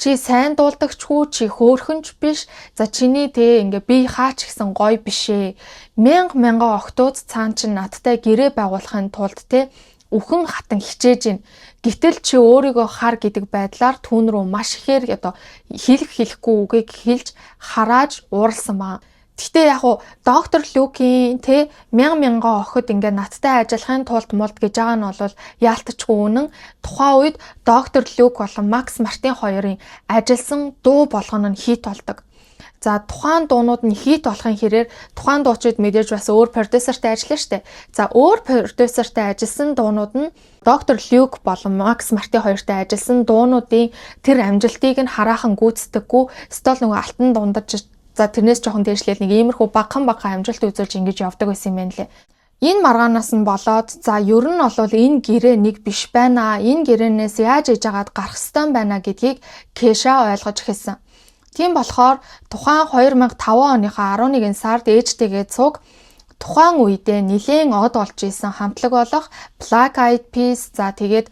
Чи сайн дуулдагчгүй, чи хөөрхөн ч биш. За, чиний тэ ингээ бие хаач гэсэн гоё биш ээ. Мянга мянган охидууд цаан чинь надтай гэрээ байгуулахын тулд, тэ, үхэн хатан хичээж гин. Гэтэл чи өөрийгөө хар гэдэг байдлаар түүн рүү маш ихээр одоо хэлэх хэлэхгүй үгийг хэлж харааж ууралсан ба. Гэхдээ яг уу доктор Люкийн, те, мянган мянган охид ингээ надтай ажиллахын тулд мулд гэж байгаа нь бол яалтчгүй үнэн. Тухайн үед доктор Люк болон Макс Мартин хоёрын ажилласан дуу болгоно нь хит болдог. За, тухайн дуунууд нь хит болохын хэрээр тухайн дуучид мэдээж бас өөр продюсертай ажиллана штэ. За, өөр продюсертай ажилласан дуунууд нь Доктор Люк болон Макс Марти хоёртой ажилласан дуунуудын тэр амжилтыг нь хараахан гүйцэтгэхгүй стол нөгөө алтан дундаж, за, тэрнээс жоохон дээшлээл нэг иймэрхүү багахан багахан амжилт үзүүлж ингэж явдаг байсан юм байна лээ. Энэ маргаанаас нь болоод, за, ер нь бол энэ гэрээ нэг биш байна. Энэ гэрээнээс яаж ээж агаад гарах ёстой байна гэдгийг Кеша ойлгож эхэлсэн. Тийм болохоор тухайн 2005 оныхоо 11 сард ээжтэйгээ цуг тухайн үедээ нилээн од болж исэн хамтлаг болох Black Eyed Peas, за, тэгээд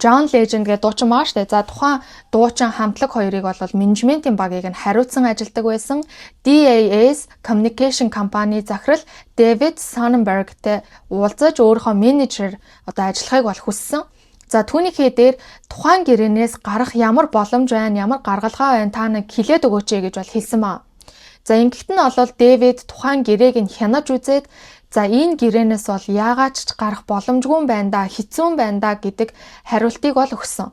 John Legend гэдэг дуучин байгаа штэ. За, тухайн дуучин хамтлаг хоёрыг бол менежментийн багийг нь хариуцсан ажилладаг байсан DAS Communication Company захирал David Sonnenbergтэй уулзаж өөрийнхөө менежер одоо ажиллахыг бол хүссэн. За, түүнийхээ дээр тухайн гэрээнээс гарах ямар боломж байна, ямар гаргалгаа байна, та нэг хэлээд өгөөч гэж бол хэлсэн ба. За, ингэхэд нь бол Дэвид тухайн гэрээг нь хянаж үзээд, за, энэ гэрээнээс бол яагаад ч гарах боломжгүй юм байна да, хэцүү юм байна да гэдэг хариултыг бол өгсөн.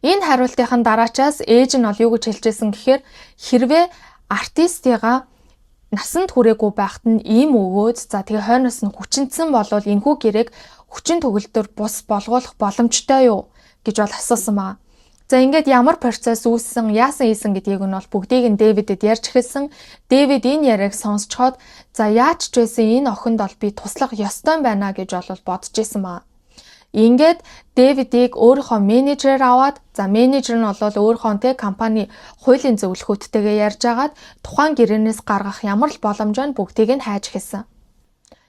Энэ хариултын дараачаас ээж нь бол юу гэж хэлжсэн гэхээр хэрвээ артистыгаа насанд хүрээгүй байхад нь ийм өгөөд, за, тэгээ хойноос нь хүчинтсэн болвол энэхүү гэрээг хүчин төгөлдөр бус болгуулах боломжтой юу гэж бол асуусан байна. За, ингээд ямар процесс үүссэн, яасан ийсэн гэдгийг нь бол бүгдийг нь Дэвидэд ярьж эхэлсэн. Дэвид энэ яриаг сонсцоход, за, яаж ч байсан энэ охинд бол би туслах ёстой байна гэж бол бодож исэн байна. Ингээд Дэвидийг өөрийнхөө менежерээр аваад, за, менежер нь бол өөрийнхөө тэ компани хуулийн зөвлөхүүдтэйгээ ярьж агаад тухайн гэрээнээс гаргах ямар л боломж байна, бүгдийг нь хайж эхэлсэн.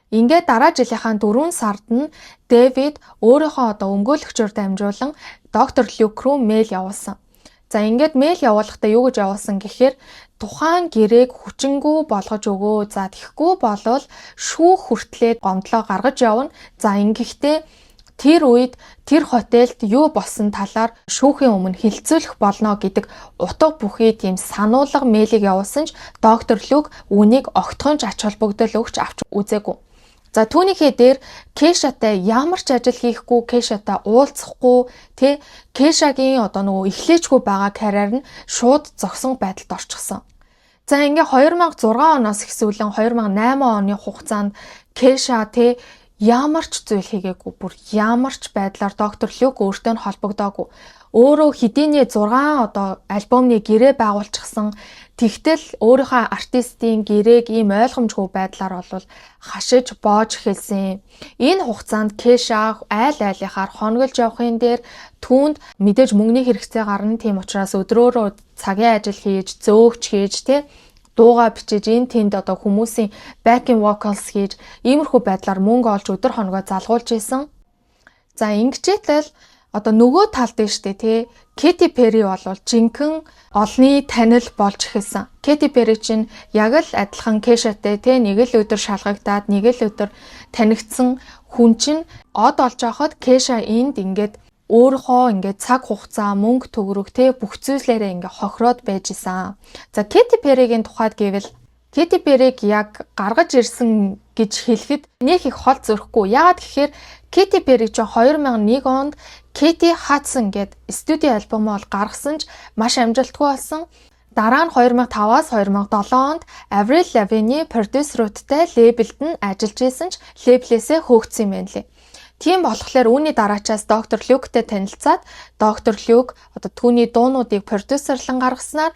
Ингээд дараа жилийнхаа 4 сард нь Дэвид өөрийнхөө одоо өмгөөлөгчөөр дамжуулан доктор Люк руу мэйл явуулсан. За, ингээд мэйл явуулахдаа юу гэж явуулсан гэхээр тухайн гэрээг хүчингү болгож өгөө. За, тэгэхгүй болвол шүүх хүртлээ гомдлоо гаргаж явна. За, ингэхдээ тэр үед тэр хотелд юу болсон талаар шүүхийн өмнө хэлэлцүүлэх болно гэдэг утга бүхий тийм сануулга мэйлийг явуулсан ч доктор Люк үүнийг огтхон ч ач холбогдол өгч авч үзээгүй. За, түүнийхээ дээр Кешатай ямар ч ажил хийхгүй, Кешатай уулзахгүй, тэ Кешагийн одоо нөгөө эхлээчгүй байгаа карьер нь шууд зогсон байдалд орчихсон. За, ингээ 2006 оноос эхлүүлэн 2008 оны хугацаанд Кеша тэ ямар ч зүйл хийгээгүй, бүр ямар ч байдлаар доктор Люк өөртөө нь холбогдоогүй. Өөрөө хэдийнэ 6 одоо альбомны гэрээ байгуулчихсан. Тэгтэл өөрийнхөө артистын гэрээг ийм ойлгомжгүй байдлаар бол хашиж боож эхэлсэн. Энэ хугацаанд Кеша айл айлынхаар хоноглож явахын дээр түүнд мэдээж мөнгөний хэрэгцээ гарна. Тийм учраас өдрөөрөө цагийн ажил хийж, зөөгч хийж, тэ дуугаа бичиж, энэ тэнд одоо хүмүүсийн backing vocals хийж, иймэрхүү байдлаар мөнгө олж өдөр хоногоо залгуулж исэн. За, ингэчээтэл одоо нөгөө талд нь штэ тий Кэти Перри бол жинхэнэ олонний танил болж эхэлсэн. Кэти Перри чинь яг л адилхан Кешатай тий нэг л өдөр шалгагдаад, нэг л өдөр танигдсан хүн чинь од олж авахад Кеша энд ингээд өөрийнхөө ингээд цаг хугацаа, мөнгө төгрөг те бүх зүйлээрээ ингээд хохироод байж исэн. За, Кэти Перригийн тухайд гэвэл Кэти Перриг яг гаргаж ирсэн гэж хэлэхэд нэг их хол зөрөхгүй. Яагаад гэхээр Кэти Перри чинь 2001 онд Katy Hudson гээд студийн альбомоо бол гаргасан ч маш амжилтгүй болсон. Дараа нь 2005-аас 2007 онд Avril Lavigne-ийн продюсеруудтай лейблд нь ажиллаж исэн ч лейблээсээ хөөгдсөн юм байна лээ. Тийм болохоор үүний дараачаас доктор Люктэй танилцаад, доктор Люк одоо түүний дуунуудыг продюсерлан гаргаснаар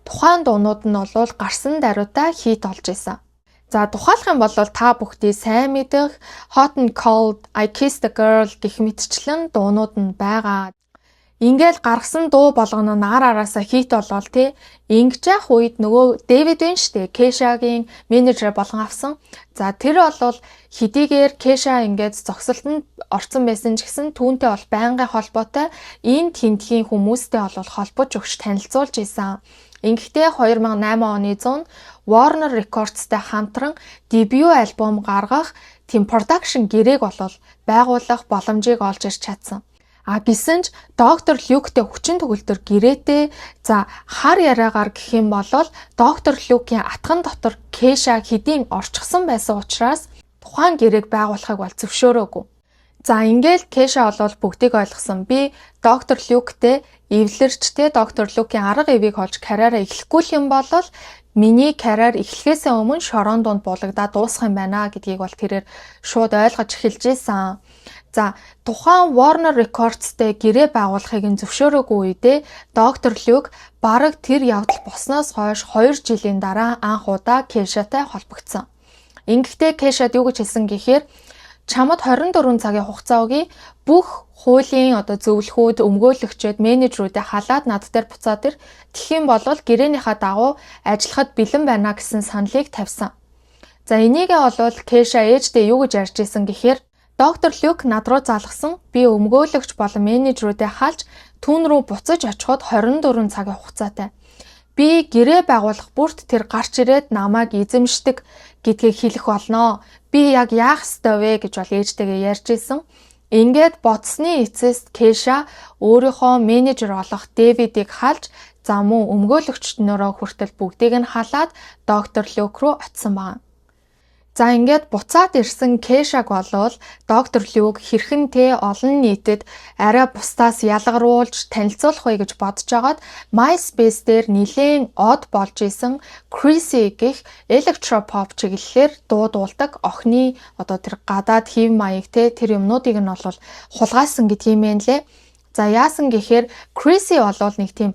тухайн дуунууд нь бол гарсан даруйдаа хит олж исэн. За, тухайлах юм бол та бүхдий сайн мэдэх Hot and Cold, I Kissed a Girl гэх мэтчлэн дуунууд нь байгаа. Ингээл гаргасан дуу болгоно нь ар араасаа хит болвол тий ингэж яах үед нөгөө Дэвид байна штэ, Кешагийн менежер болгон авсан. За, тэр бол хэдийгээр Кеша ингээд зогсолтонд орцсон байсан ч гэсэн түүнтэй бол байнгын холбоотой энэ тентхийн хүмүүстэй бол холбож өгч танилцуулж исэн. Ингэхдээ 2008 оны 100 Warner Records-тай хамтран дебют альбом гаргах тийм production гэрээг болол байгуулах боломжийг олж ирч чадсан. А гисэн ч доктор Люктэй хүчин төгөлдөр гэрээтэй, за, хар яриагаар гэх юм бол доктор Люкийн атган дотор Кеша хэдийн орчихсон байсан учраас тухайн гэрээг байгуулахыг бол зөвшөөрөөгүй. За, ингээл Кеша болвол бүгдийг ойлгосон. Би доктор Люктэй эвлэрч те, доктор Люкийн арга эвийг олж карьераа эхлэхгүй юм бол миний карьер эхлэхээсээ өмнө шорон дунд булагдаад дуусах юм байна гэдгийг бол тэрээр шууд ойлгож эхэлж исэн. За, тухайн Warner Records-тэй гэрээ байгуулахыг нь зөвшөөрөөгүй үедээ доктор Люк бараг тэр явдал болсноос хойш 2 жилийн дараа анх удаа Кешатай холбогдсон. Ингэхдээ Кешад юу гэж хэлсэн гэхээр чамд 24 цагийн хугацаа өгье. Бүх хуулийн одоо зөвлөхүүд, өмгөөлөгчид, менежерүүдэд халаад над дээр буцаад ир. Тэгэх юм бол гэрээнийхаа дагуу ажиллахад бэлэн байна гэсэн саналыг тавьсан. За, энийгээ болвол Кеша ээждээ юу гэж ярьж исэн гэхээр доктор Люк над руу залгасан. Би өмгөөлөгч болон менежерүүдэд халж түүн рүү буцаж очиход 24 цагийн хугацаатай. Би гэрээ байгуулах бүрт тэр гарч ирээд намайг эзэмшдэг гэдгийг хэлэх болноо. Би яг яах ёстой вэ гэж бол ээжтэйгээ ярьж исэн. Ингээд бодсны эцэст Кеша өөрийнхөө менежер болох Дэвидийг халж, за мөн өмгөөлөгчд нөрөө хүртэл бүгдийг нь халаад доктор Люк руу очисон байна. За, ингээд буцаад ирсэн Кешаг болвол доктор Люк хэрхэн те олон нийтэд арай бусдаас ялгаруулж танилцуулах вэ гэж бодож байгаад MySpace дээр нилээн од болж исэн Chrissy гэх electropop чиглэлээр дуу дуулдаг охины одоо тэр гадаад хэв маяг те, тэр юмнуудыг нь бол хулгайлсан гэдэг юм байна лээ. За, яасан гэхээр Chrissy болвол нэг тийм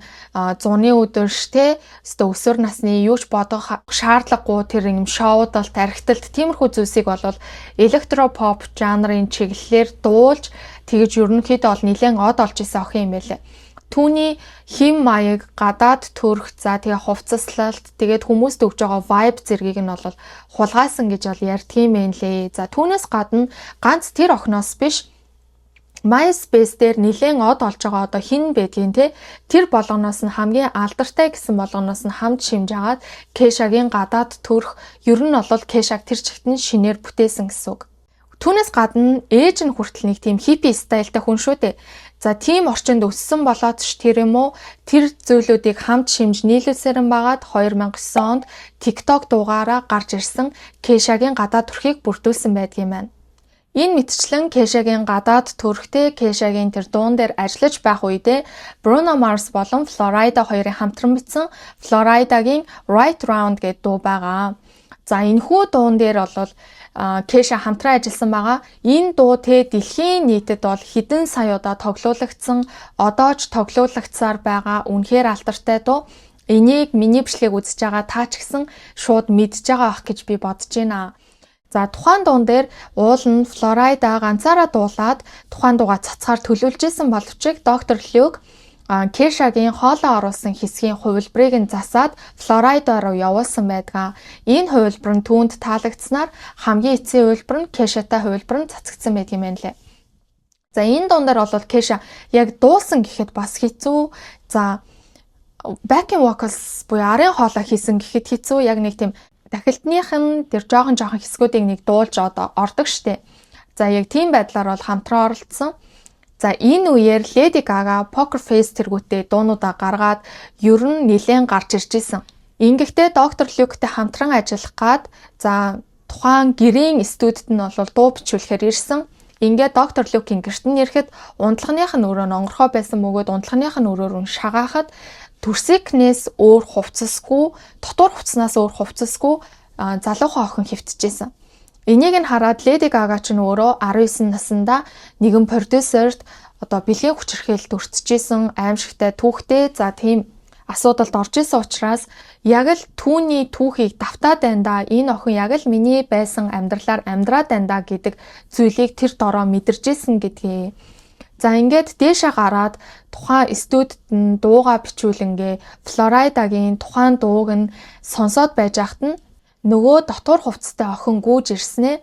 зуны өдөрш те, өстө өсвөр насны юу ч бодох шаардлагагүй тэр юм шоудалт, архиталт, тиймэрхүү зүйлсийг болвол электропоп жанрын чиглэлээр дуулж тэгэж ерөнхийдөө бол нэлээд од олж исэн охин юм байлээ. Түүний хэв маяг, гадаад төрх, за тэгээ хувцаслалт, тэгээд хүмүүст өгж байгаа vibe зэргийг нь бол хулгайлсан гэж бол ярьдгийм байх лээ. За, түүнээс гадна ганц тэр охиноос биш, MySpace дээр нэлээд од олж байгаа одоо хэн байдгийг те, тэр болгоноос нь хамгийн алдартай гэсэн болгоноос нь хамт шимж агаад Кешагийн гадаад төрх, ер нь бол Кешаг тэр чигт нь шинээр бүтээсэн гэсэн үг. Түүнээс гадна ээж нь хүртэл нэг тийм hippie style тай хүн шүү дээ. За, тийм орчинд өссөн болоод ч тэр юм уу, тэр зүйлүүдийг хамт шимж нийлүүлсээр нь байгаад 2009 онд TikTok дуугаараа гарч ирсэн Кешагийн гадаад төрхийг бүрдүүлсэн байдгийм байна. Энэ мэтчлэн Кешагийн гадаад төрхтэй Кешагийн тэр дуун дээр ажиллаж байх үедээ Bruno Mars болон Flo Rida хоёрын хамтран бичсэн Flo Rida-гийн Right Round гэдэг дуу байгаа. За, энэхүү дуун дээр бол Кеша хамтран ажилласан байгаа. Энэ дуу те дэлхийн нийтэд бол хэдэн сая удаа тоглуулагдсан, одоо ч тоглуулагдсаар байгаа үнэхээр алдартай дуу. Энийг миний бичлэгийг үзэж байгаа та ч гэсэн шууд мэдж байгаа байх гэж би бодож байна. За, тухайн дуун дээр уул нь Flo Rida ганцаараа дуулаад тухайн дууга цацгаар төлөвлөжсэн боловч доктор Люк Кешагийн хоолой оруулсан хэсгийн хувилбарыг нь засаад Flo Rida руу явуулсан байдаг. Энэ хувилбар нь түүнд таалагдсанаар хамгийн эцсийн хувилбар нь Кешатай хувилбар нь цацагдсан байдаг юм байна лээ. За, энэ дуун дээр бол Кеша яг дуулсан гэхэд бас хэцүү. За, backing vocals буюу арын хоолой хийсэн гэхэд хэцүү. Яг нэг тийм дахилтных нь тэр жоохон жоохон хэсгүүдийг нэг дуулж одоо ордог штэ. За, яг тийм байдлаар бол хамтран оролцсон. За, энэ үеэр Lady Gaga Poker Face тэргүүтээ дуунуудаа гаргаад ер нь нилээн гарч ирж исэн. Ингэхдээ доктор Люктэй хамтран ажиллах гад, за, тухайн гэрийн студид нь бол дуу бичүүлэхээр ирсэн. Ингээд доктор Люкийн гэрт нь ирэхэд унтлагных нь өрөө нь онгорхой байсан бөгөөд унтлагных нь өрөөр нь шагаахад төрсикнээс өөр хувцасгүй, дотуур хувцаснаас өөр хувцасгүй залуухан охин хэвтчихсэн. Энийг нь хараад Леди Гага ч өөрөө 19 наснда нэгэн продюсерт одоо бэлгийн хүчирхийлэлд өртөжсэн аймшигтай түүхтэй. За, тийм асуудалд орж исэн учраас яг л түүний түүхийг давтаад байна да, энэ охин яг л миний байсан амьдралаар амьдраад байна да гэдэг зүйлийг тэр дороо мэдэрч исэн гэдгийг. За, ингээд дээшээ гараад тухайн студид нь дууга бичүүлэнгээ Flo Rida-гийн тухайн дууг нь сонсоод байж байхад нь нөгөө дотуур хувцастай охин гүйж ирснээ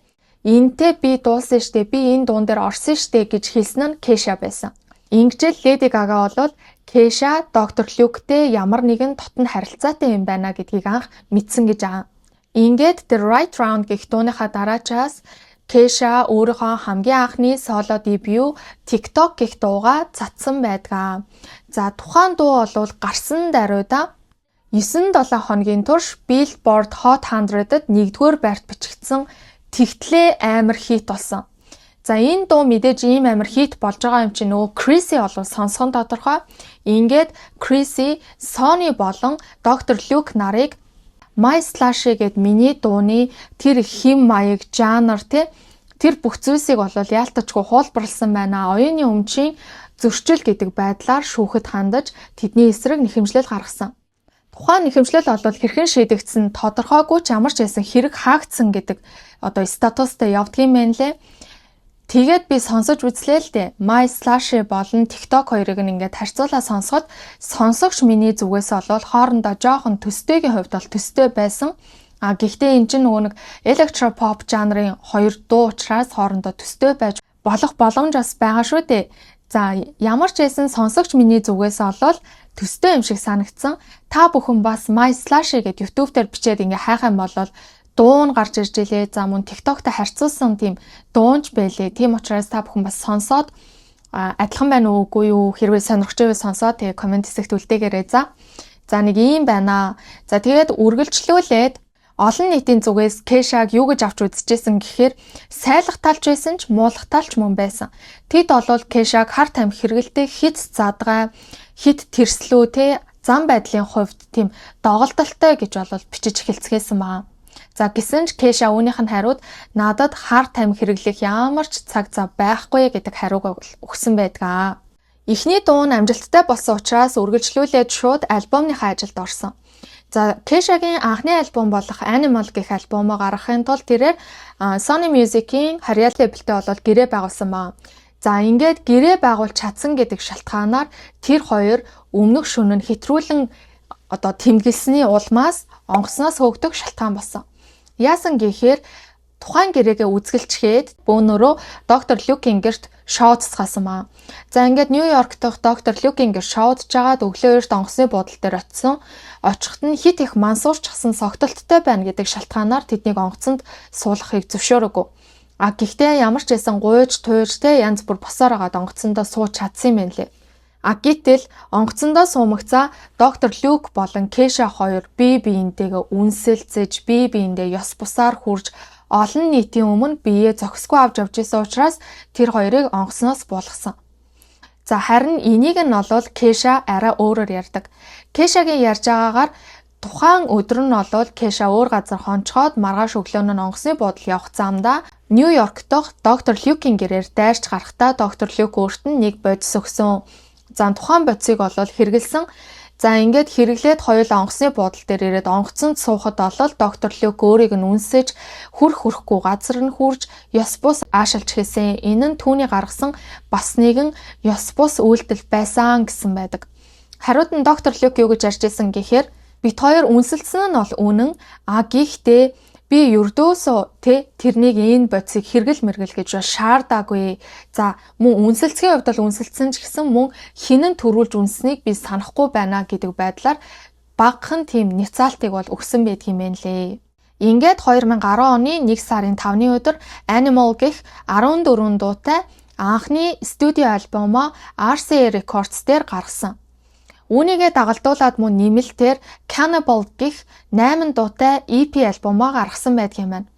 энтэй би дуулсан штэ, би энэ дуун дээр орсон штэ гэж хэлсэн нь Кеша байсан. Ингэжэл Леди Гага бол Кеша доктор Люктэй ямар нэгэн дотн харилцаатай юм байна гэдгийг анх мэдсэн гэж байгаа. Ингээд тэр Right Round гэх дууныхаа дараачаас Кеша өөрийнхөө хамгийн анхны соло дебют TikTok гэх дууга цацсан байдгаа. За, тухайн дуу бол гарсан даруйда 9-7 хоногийн турш Billboard Hot 100-д 1-р байрт бичигдсэн, тэгтлээ амар хит болсон. За, энэ дуу мэдээж ийм амар хит болж байгаа юм чинь нөгөө Chrissy болов сонсхон тодорхой. Ингээд Chrissy Sony болон Dr. Luke нарыг "My Slushy" гэд миний дууны тэр хэм маяг, жанр те, тэр бүх зүйлсийг болол яалтчгүй хуулбарласан байна. Оюуны өмчийн зөрчил гэдэг байдлаар шүүхэд хандаж, тэдний эсрэг нэхэмжлэл гаргасан. Тухайн нэхэмжлэл бол хэрхэн шийдэгдсэн тодорхойгүй ч, ямар ч байсан хэрэг хаагдсан гэдэг одоо статустай явдгийм байна лээ. Тэгээд би сонсож үзлээ л дээ. My Slushy болон TikTok хоёрыг нь ингээд харьцуулаа сонсоход сонсогч миний зүгээс болвол хоорондоо жоохон төстэйгийн хувьд бол төстэй байсан. А гэхдээ эн чинь нөгөө нэг electro pop жанрын хоёр дуу учраас хоорондоо төстэй байж болох боломж бас байгаа шүү дээ. За, ямар ч байсан сонсогч миний зүгээс олвол төстэй юм шиг санагдсан. Та бүхэн бас My Slushy гэд YouTube дээр бичээд ингээ хайх юм бол дуу нь гарч ирж илээ. За, мөн TikTok-тай харьцуулсан тийм дуунч байлээ. Тийм учраас та бүхэн бас сонсоод адилхан байна уу, үгүй юу, хэрвээ сонирхож байвал сонсоод тэгээ comment хэсэгт үлдээгээрэй, за. За, нэг ийм байна. За, тэгээд үргэлжлүүлээд олон нийтийн зүгээс Кешаг юу гэж авч үзчихсэн гэхээр сайлах талч байсан ч, муулах талч мөн байсан. Тэд болвол Кешаг хар тамхи хэрэглэхдээ хэт задгай, хэт тэрслүү те, зан байдлын хувьд тийм доголдолтой гэж болвол бичиж эхэлцгээсэн байна. За, гисэн ч Кеша үүнийх нь хариуд "Надад хар тамхи хэрэглэх ямар ч цаг зав байхгүй" гэдэг хариуг өгсөн байдаг. Эхний дуу нь амжилттай болсон учраас үргэлжлүүлээд шууд альбомныхаа ажилд орсон. За, Кешагийн анхны альбом болох Animal гэх альбомоо гаргахын тулд тэрээр Sony Music-ийн харьяа лейблтэй болол гэрээ байгуулсан байна. За, ингээд гэрээ байгуулж чадсан гэдэг шалтгаанаар тэр хоёр өмнөх шөнө нь хэтрүүлэн одоо тэмдэглэсний улмаас онгоцноос хөөгдөх шалтгаан болсон. Яасан гэхээр тухайн гэрээгээ үзгэлчгээд бөөнөрөө доктор Люкийн гэрт шоу цацгаасан маа. За, ингээд Нью-Йорк дахь доктор Люкийн гэр шоудж жагаад өглөө эрт онгоцны буудал дээр очисон. Очиход нь хэт их мансуурчсан согтолттой байна гэдэг шалтгаанаар тэднийг онгоцонд суулгахыг зөвшөөрөөгүй. А гэхдээ ямар ч байсан гуйж туйж те, янз бүр босоор агаад онгоцондоо сууж чадсан юм байна лээ. А гэтэл онгоцондоо суумагцаа доктор Люк болон Кеша хоёр бие биентэйгээ үнсэлцэж, бие биендээ ёс бусаар хүрж, олон нийтийн өмнө биеэ зохисгүй авч явж исэн учраас тэр хоёрыг онгоцноос буулгасан. За, харин энийг нь болвол Кеша арай өөрөөр ярьдаг. Кешагийн ярьж байгаагаар тухайн өдөр нь болвол Кеша өөр газар хонцоход маргааш өглөө нь онгоцны буудал явах замдаа Нью-Йорк дахь доктор Люкийн гэрээр дайрч гарахдаа доктор Люк өөрт нь нэг бодис өгсөн. За, тухайн бодисыг олвол хэрэглэсэн. За, ингээд хэрэглээд хоёул онгоцны буудал дээр ирээд онгоцонд суухад олол доктор Люк өөрийг нь үнсэж, хүрх хүрхгүй газар нь хүрж, ёс бус аашилж хэлсэн. Энэ нь түүний гаргасан бас нэгэн ёс бус үйлдэл байсан гэсэн байдаг. Хариуд нь доктор Люк юу гэж ярьж исэн гэхээр бид хоёр үнсэлсэн нь бол үнэн. А гэхдээ би ердөөсөө тэ тэрнийг энэ бодисыг хэрэгэл мэргэл гэж шаардаагүй. За, мөн үнсэлцгийн хувьд бол үнсэлцсэн ч гэсэн мөн хинэн төрүүлж үнснийг би санахгүй байна гэдэг байдлаар багахан тийм няцаалтыг бол өгсөн байдгийм байна лээ. Ингээд 2010 оны 1 сарын 5-ны өдөр Animal гэх 14 дуутай анхны студио альбомоо RCA Records дээр гаргасан. Үүнийгээ дагалдуулаад мөн нэмэлтээр Cannibal гэх 8 дуутай EP альбомоо гаргасан байдаг юм байна.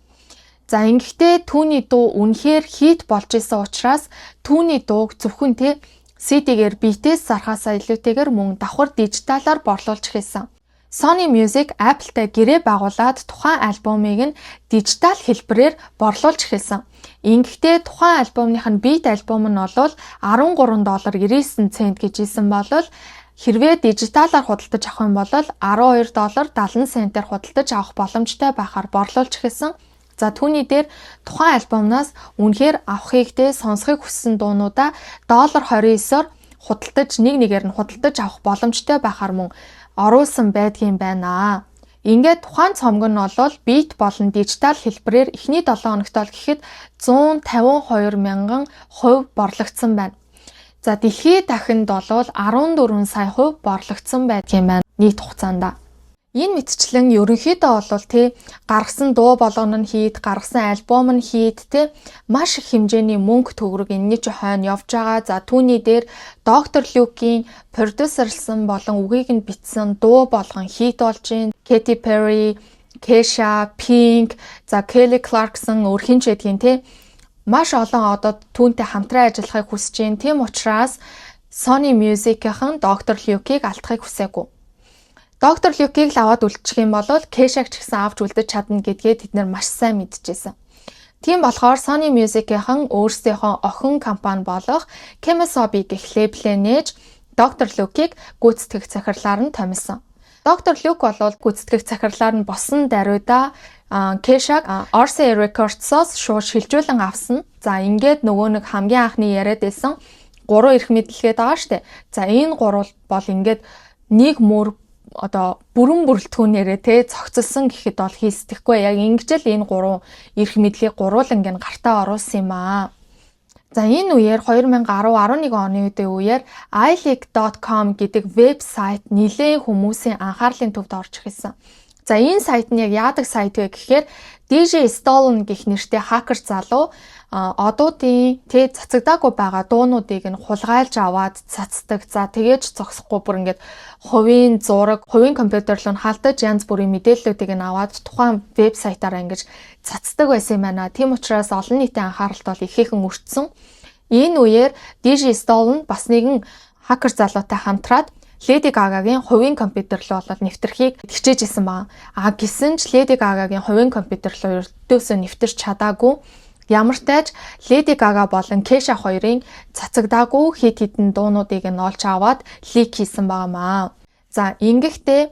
За, ингэхдээ түүний дуу үнэхээр хит болж исэн учраас түүний дууг зөвхөн те CD-гээр BTS зархаасаа илүүтэйгээр мөн давхар дижиталаар борлуулж эхэлсэн. Sony Music Apple-тай гэрээ байгуулад тухайн альбомыг нь дижитал хэлбэрээр борлуулж эхэлсэн. Ингэхдээ тухайн альбомных нь beat альбом нь бол 13 доллар 99 цент гэж исэн бол хэрвээ дижиталаар худалдаж авах юм бол 12 доллар 70 центээр худалдаж авах боломжтой байхаар борлуулж эхэлсэн. За, түүний дээр тухайн альбомнаас үнэхээр авахыг те сонсохыг хүссэн дуунуудаа доллар 29-оор худалдаж, нэг нэгээр нь худалдаж авах боломжтой байхаар мөн оруулсан байдгийм байна. Ингээд тухайн цомог нь бол beat болон дижитал хэлбэрээр эхний 7 хоногт бол гэхэд 152 мянган хувь борлогдсон байна. За, дэлхийд дахинд болвол 14 сая хувь борлогдсон байдгийм байна нийт хугацаанд. Энэ мэтчлэн ерөнхийдөө бол тий гаргасан дуу болгоно нь хит, гаргасан альбом нь хит тий, маш их хэмжээний мөнгө төгрөг энэний чи хойно явж байгаа. За, түүний дээр доктор Люкийн продюсерлсан болон үгийг нь бичсэн дуу болгон хит болж байна. Katy Perry, Kesha, Pink, за, Kelly Clarkson, өөр хэн ч гэдгийг тий Маш олон одод түүнтэй хамтран ажиллахыг хүсэж байна. Тийм учраас Sony Music-ийн Dr. Luke-ийг алдахыг хүсээгүй. Dr. Luke-ийг л аваад үлдчих юм бол Kesha-г ч гэсэн авч үлдэж чадна гэдгээ тэд нар маш сайн мэдчихсэн. Тийм болохоор Sony Music-ийн өөрсдийнхөө охин компани болох Kemosabe гэх лейблээ нээж, Dr. Luke-ийг гүйцэтгэх захирлаар нь томилсон. Dr. Luke бол гүйцэтгэх захирлаар нь болсон даруйда Kesha-г RCA Records-оос шууд шилжүүлэн авсан. За, ингээд нөгөө нэг хамгийн анхны яриад байсан гурван эрх мэдэл гээд байгаа штэ. За, энэ гурвал бол ингээд нэг мөр одоо бүрэн бүрэлдэхүүнээрээ те цогцолсон гэхэд бол хийсдэхгүй. Яг ингэж л энэ гурван эрх мэдлийг гурвууланг нь гартаа оруулсан юм аа. За, энэ үеэр 2010 11 оны үеэр iLeak.com гэдэг вебсайт нэлээн хүмүүсийн анхаарлын төвд орж ирсэн. За, энэ сайт нь яг яадаг сайт вэ гэхээр DJ Stolen гэх нэртэй хакер залуу одуудын тэ цацагдаагүй байгаа дуунуудыг нь хулгайлж аваад цацдаг. За, тэгээж зогсохгүй, бүр ингээд хувийн зураг, хувийн компьютер руу нь халдаж, янз бүрийн мэдээллүүдийг нь аваад тухайн вебсайтаараа ингэж цацдаг байсан юм байна. Тийм учраас олон нийтийн анхааралд бол ихээхэн өртсөн. Энэ үеэр DJ Stolen бас нэгэн хакер залуутай хамтраад Леди Гагагийн хувийн компьютер руу болоод нэвтрэхийг хичээж исэн байна. А гисэн ч Леди Гагагийн хувийн компьютер руу ердөөсөө нэвтэрч чадаагүй. Ямар ч тааж Леди Гага болон Кеша хоёрын цацагдаагүй хэд хэдэн дуунуудыг нь олж аваад leak хийсэн байгаамаа. За, ингэхдээ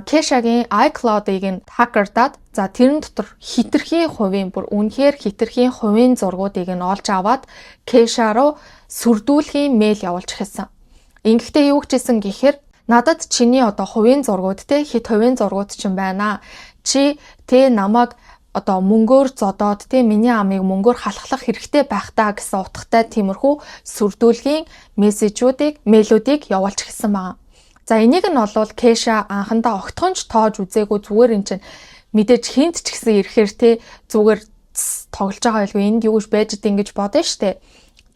Кешагийн iCloud-ыг нь хакердаад, за, тэрэн дотор хэтэрхий хувийн, бүр үнэхээр хэтэрхий хувийн зургуудыг нь олж аваад Кеша руу сүрдүүлэхийн мэйл явуулж эхэлсэн. Ингэхдээ юу гэжсэн гэхээр надад чиний одоо хувийн зургууд те, хэд хувийн зургууд чинь байна. Чи те намайг одоо мөнгөөр зодоод те, миний амыг мөнгөөр халахлах хэрэгтэй байх та гэсэн утгатай тиймэрхүү сүрдүүлгийн мессежүүдийг, мэйлүүдийг явуулж эхэлсэн байна. За, энийг нь болвол Кеша анхандаа огтхонч тоож үзээгүй, зүгээр эн чинь мэдээж хинт ч гэсэн ирэхээр те зүгээр тоглож байгаа байлгүй, энд юу гэж байж идэв гэж бодно штэ.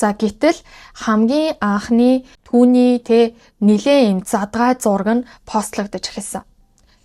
За, гэтэл хамгийн анхны түүний те нилээн юм задгай зураг нь постлогдож эхэлсэн.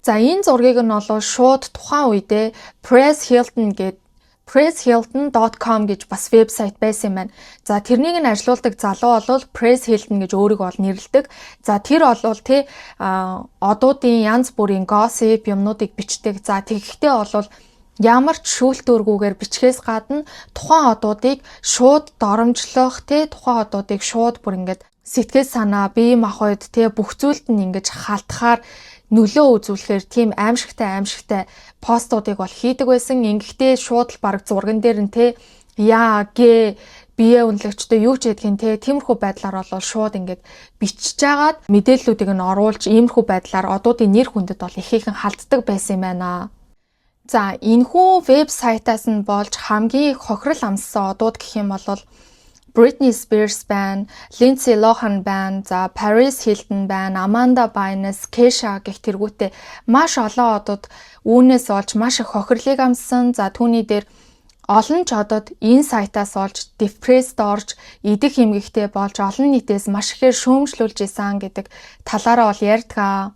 За, энэ зургийг нь болов шууд тухайн үедээ Perez Hilton гээд perezhilton.com гэж бас вебсайт байсан юм байна. За, тэрнийг нь ажилуулдаг залуу бол Perez Hilton гэж өөрийгөө бол нэрлэдэг. За, тэр болвол те одуудын янз бүрийн gossip юмнуудыг бичдэг. За, тэгэхдээ болвол ямар ч шүүлтүүргүүгээр бичгээс гадна тухайн одуудыг шууд доромжлох те, тухайн одуудыг шууд бүр ингээд сэтгэл санаа, бие махбод те, бүх зүйлд нь ингэж халтахаар нөлөө үзүүлэхээр тийм аимшигтай аимшигтай постуудыг бол хийдэг байсан. Ингэхдээ шууд л баг зурган дээр нь те яа гэ бие үнэлэгчтэй юу ч гэдгийг те, тиймэрхүү байдлаар бол шууд ингээд бичиж жагаад мэдээллүүдийг нь оруулж, иймэрхүү байдлаар одуудын нэр хүндэд бол ихээхэн халддаг байсан юм байна. За, энэхүү вебсайтаас нь болж хамгийн их хохирол амссан одууд гэх юм бол Britney Spears байна, Lindsay Lohan байна, за, Paris Hilton байна, Amanda Bynes, Kesha гэх тэргүүтээ маш олон одод үүнээс олж маш их хохирлыг амссан. За, түүний дээр олон ч одод энэ сайтаас олж depressed орж, идэх эмгэгтэй болж, олон нийтээс маш ихээр шүүмжлүүлж исэн гэдэг талаараа бол ярьдаг.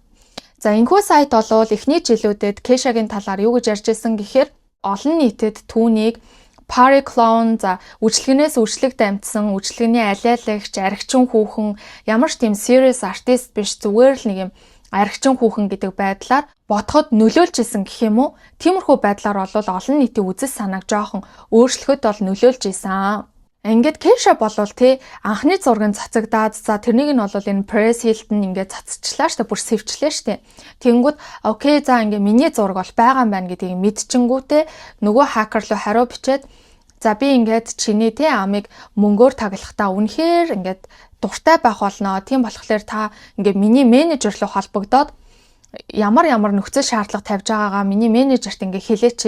За, энэхүү сайт болвол эхний жилүүдэд Кешагийн талаар юу гэж ярьж исэн гэхээр олон нийтэд түүнийг party clown, за, үйлчлэгнээс үйлчлэг дамжсан, үйлчлэгний алиалагч, архичин хүүхэн, ямар ч тийм serious artist биш, зүгээр л нэг юм архичин хүүхэн гэдэг байдлаар бодоход нөлөөлж исэн гэх юм уу? Тиймэрхүү байдлаар бол олон нийтийн үзэл санааг жоохон өөрчлөхөд бол нөлөөлж исэн. Ингээд Кеша болвол те анхны зураг нь цацагдаад, за, тэрнийг нь бол энэ Perez Hilton ингээд цацчлаа штэ, бүр сэвчлээ штэ. Тэнгүүд okay, за, ингээд миний зураг бол байгаа юм байна гэдгийг мэдчингүүтээ нөгөө хакер руу хариу бичээд, за, би ингээд чиний те амыг мөнгөөр таглахдаа үнэхээр ингээд дуртай байх болно. Тийм болохоор та ингээд миний менежер рүү холбогдоод ямар ямар нөхцөл шаардлага тавьж байгаагаа миний менежерт ингээ хэлээч.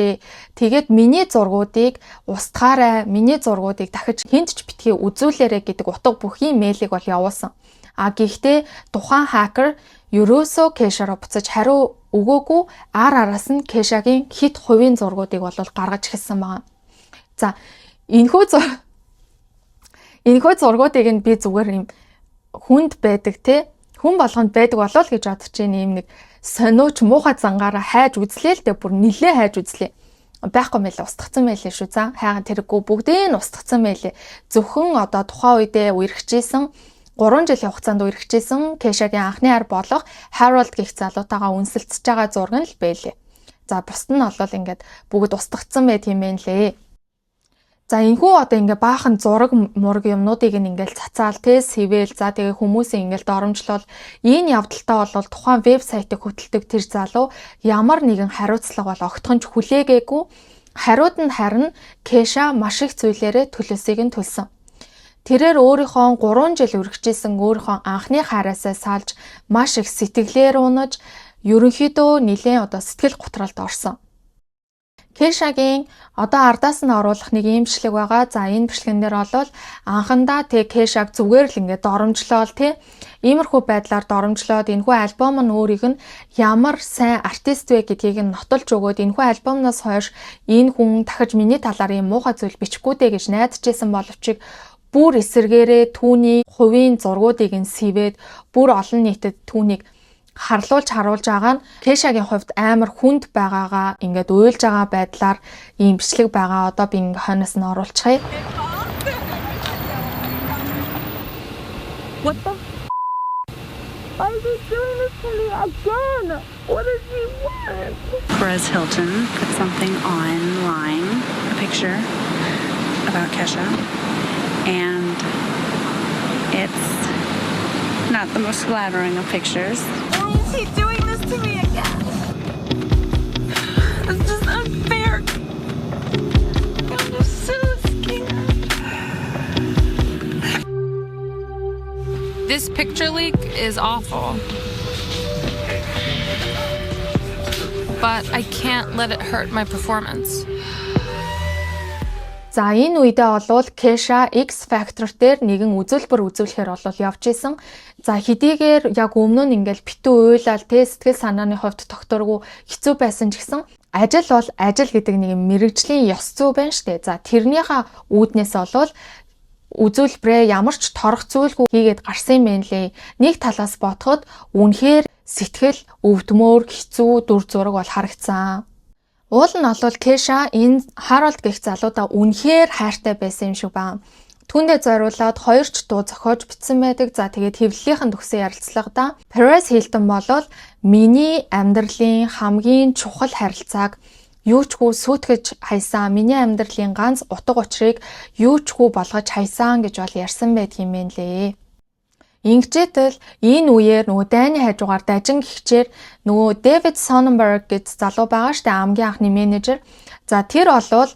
Тэгээд миний зургуудыг устгаарай, миний зургуудыг дахиж хэнд ч битгий үзүүлээрэй гэдэг утга бүхий мэйлийг бол явуулсан. А гэхдээ тухайн хакер ерөөсөө Кешаро буцаж хариу өгөөгүй, ар араас нь Кешагийн хэт хувийн зургуудыг бол гаргаж эхэлсэн байна. За, энэхүү зургуудыг нь би зүгээр юм хүнд байдаг те, хүн болгонд байдаг болоо л гэж бодож байна, юм нэг сониуч муухай зангаараа хайж үзлээ л дээ, бүр нилээ хайж үзлээ. Байхгүй мэлээ, устгацсан байлээ шүү. За, хайган тэрэггүй, бүгдийг нь устгацсан байлээ. Зөвхөн одоо тухайн үедээ үерхчихсэн, 3 жилийн хугацаанд үерхчихсэн Кешагийн анхны хайр болох Harold гэх залуутайгаа үнсэлцэж байгаа зураг нь л байлээ. За, бусд нь бол ингээд бүгд устгацсан байт юм байна лээ. За, энэхүү одоо ингээ баахан зураг мураг юмнуудыг ингээл цацаал те, сэвэл, за, тэгээ хүмүүсийн ингээл доромжлол, энэ явдалтай бол тухайн вебсайтыг хөтэлдэг тэр залуу ямар нэгэн хариуцлага бол огтхон ч хүлээгээгүй. Хариуд нь харин Кеша маш их зүйлээрээ төлөөсийг нь төлсөн. Тэрээр өөрийнхөө 3 жил үргэлжилсэн өөрийнхөө анхны хайраасаа салж, маш их сэтгэлээр унаж, ерөнхийдөө нэлээд одоо сэтгэл гутралд орсон. Кешагийн одоо ардаас нь оруулах нэг ийм бичлэг байгаа. За, энэ бичлэгэн дээр бол анхандаа тэг Кешаг зүгээр л ингээд доромжлоол тий, иймэрхүү байдлаар доромжлоод, энэхүү альбом нь өөрийг нь ямар сайн артист вэ гэдгийг нь нотолж өгөөд, энэхүү альбомноос хойш энэ хүн дахиж миний талаар ийм муухай зүйл бичихгүй дээ гэж найдаж боловч бүр эсэргээрээ түүний хувийн зургуудыг нь сэвээд, бүр олон нийтэд түүнийг харлуулж харуулж байгаа нь Кешагийн хувьд амар хүнд байгаагаа ингээд уйлж байгаа байдлаар ийм бичлэг байгаа. Одоо би ингээ хойноос нь оруулчихъя. What the Why is he doing this to me again? What does he want? Perez Hilton put something online, a picture about Kesha, and it's not the most flattering of pictures. Why is he doing this to me again? It's just unfair. I'm just so scared. This picture leak is awful. But I can't let it hurt my performance. За, энэ үедээ болвол Kesha X Factor дээр нэгэн үзүүлбэр үзүүлэхээр бол явж исэн. За, хэдийгээр яг өмнө нь ингээл битүү уйлал те, сэтгэл санааны хувьд тогтворгүй хэцүү байсан ч гэсэн ажил бол ажил гэдэг нэг мэргэжлийн ёс зүй байна штэ. За, тэрнийхээ үүднээс болвол үзүүлбэрээ ямар ч торох зүйлгүй хийгээд гарсан юм байна лээ. Нэг талаас бодоход үнэхээр сэтгэл өвдмөр хэцүү дүр зураг бол харагдсан. Уул нь бол Кеша энэ Харолд гэх залуудаа үнэхээр хайртай байсан юм шиг байна. Түүндээ зориулаад хоёр ч дуу зохиож бичсэн байдаг. За, тэгээд хэвлэлийнхэн төгсөн ярилцлагадаа Perez Hilton болол миний амьдралын хамгийн чухал харилцааг юу ч гүй сүйтгэж хайсан, миний амьдралын ганц утга учирыг юу ч гүй болгож хайсан гэж бол ярьсан байдаг юм байна лээ. Ингэжээтэл энэ үеэр нөгөө дайны хажуугаар дажин гихчээр нөгөө Дэвид Соненберг гэж залуу байгаа штэ, хамгийн анхны менежер. За, тэр олвол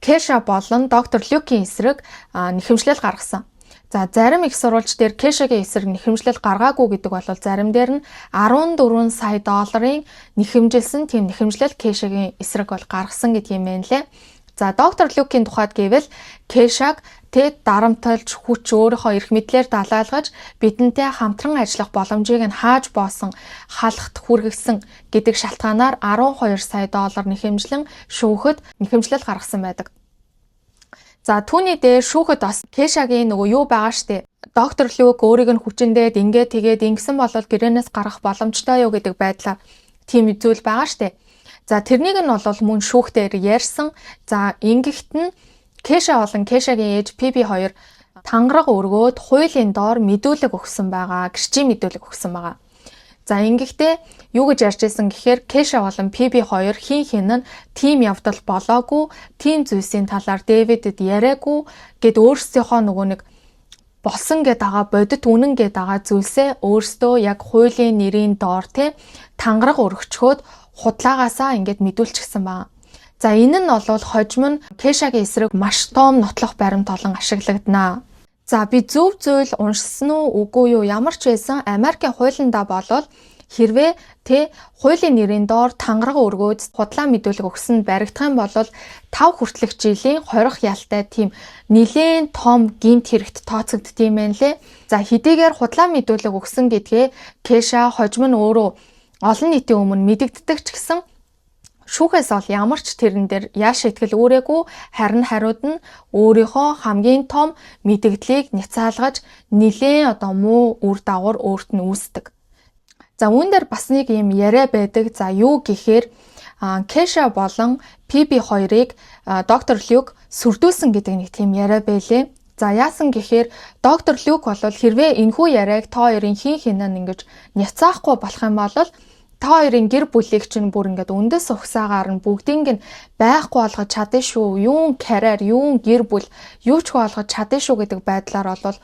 Кеша болон доктор Люкийн эсрэг нэхэмжлэл гаргасан. За, зарим их сурвалж дээр Кешагийн эсрэг нэхэмжлэл гаргаагүй гэдэг бол зарим дээр нь 14 сая долларын нэхэмжилсэн тийм нэхэмжлэл Кешагийн эсрэг бол гаргасан гэдэг юм байна лээ. За, доктор Люкийн тухайд гэвэл Кешаг тэд дарамталж, хүч, өөрийнхөө эрх мэдлээр далайлгаж, бидэнтэй хамтран ажиллах боломжийг нь хааж боосон, халахт хүргэсэн гэдэг шалтгаанаар 12 сая доллар нэхэмжлэн шүүхэд нэхэмжлэл гаргасан байдаг. За, түүний дээр шүүхэд бас Кешагийн нөгөө юу байгаа штэ. Доктор Люк өөрийг нь хүчиндээд ингээд тэгээд ингэсэн бол гэрээнээс гарах боломжтой юу гэдэг байдлаар тийм зүйл байгаа штэ. За, тэрнийг нь бол мөн шүүхтэр ярьсан. За, ингэхт нь Кеша болон Кешагийн ээж Пиби хоёр тангараг өргөөд хуулийн доор мэдүүлэг өгсөн байгаа. Гэрчийн мэдүүлэг өгсөн байгаа. За, ингэхдээ юу гэж ярьж исэн гэхээр Кеша болон Пиби хоёр хин хин нь тим явдал болоогүй, тим зүйлсийн талаар Дэвидэд яриаггүй гэд өөрсдийнхөө нөгөө нэг болсон гэд байгаа, бодит үнэн гэд байгаа зүйлсээ өөрсдөө яг хуулийн нэрийн доор те, тангараг өргөчхөөд худлаагаасаа ингээд мэдүүлчихсэн байна. За, энэ нь бол хожим нь Кешагийн эсрэг маш том нотлох баримт олон ашиглагдана. За, би зөв зүйл уншсан уу, үгүй юу, ямар ч байсан Америкийн хуулиндаа болвол хэрвээ тэ хуулийн нэрийн доор тангараг өргөөд худлаа мэдүүлэг өгсөн баригдах юм бол 5 хүртэлх жилийн хорих ялтай тийм нэлээн том гинт хэрэгт тооцогддог юм байна лээ. За, хэдийгээр худлаа мэдүүлэг өгсөн гэдгээ Кеша хожим нь өөрөө олон нийтийн өмнө мэдэгддэг ч гэсэн шүүхээс бол ямар ч тэрэн дээр яаш итгэл үүрээгүй, харин хариуд нь өөрийнхөө хамгийн том мэдэгдлийг няцаалгаж нилээн одоо муу үр дагавар өөрт нь үүсдэг. За, үүн дээр бас нэг юм яриа байдаг. За, юу гэхээр Kesha болон Phoebe хоёрыг доктор Люк сүрдүүлсэн гэдэг нэг тийм яриа байлээ. За, яасан гэхээр доктор Люк бол хэрвээ энэхүү яриаг та хоёрын хин хин нь ингэж няцаахгүй болох юм бол та хоёрын гэр бүлийг чинь бүр ингээд үндэс угсаагаар нь бүгдийг нь байхгүй болгож чадна шүү. Юун карьер, юун гэр бүл, юу ч болгож чадна шүү гэдэг байдлаар бол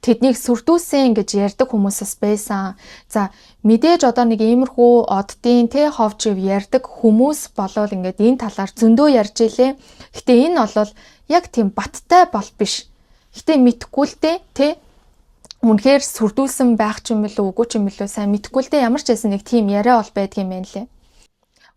тэднийг сүрдүүлсэн гэж ярьдаг хүмүүсээс байсан. За, мэдээж одоо нэг иймэрхүү оддын те ховч ярьдаг хүмүүс болвол ингээд энэ талаар зөндөө ярьж илээ. Гэтэ энэ бол яг тийм баттай бол биш. Гэтэ мэдхгүй л дээ, те, үнэхээр сүрдүүлсэн байх ч юм бэлүү, үгүй ч юм бэлүү, сайн мэдэхгүй л дээ, ямар ч байсан нэг тийм яриа бол байдгийн юм байна лээ.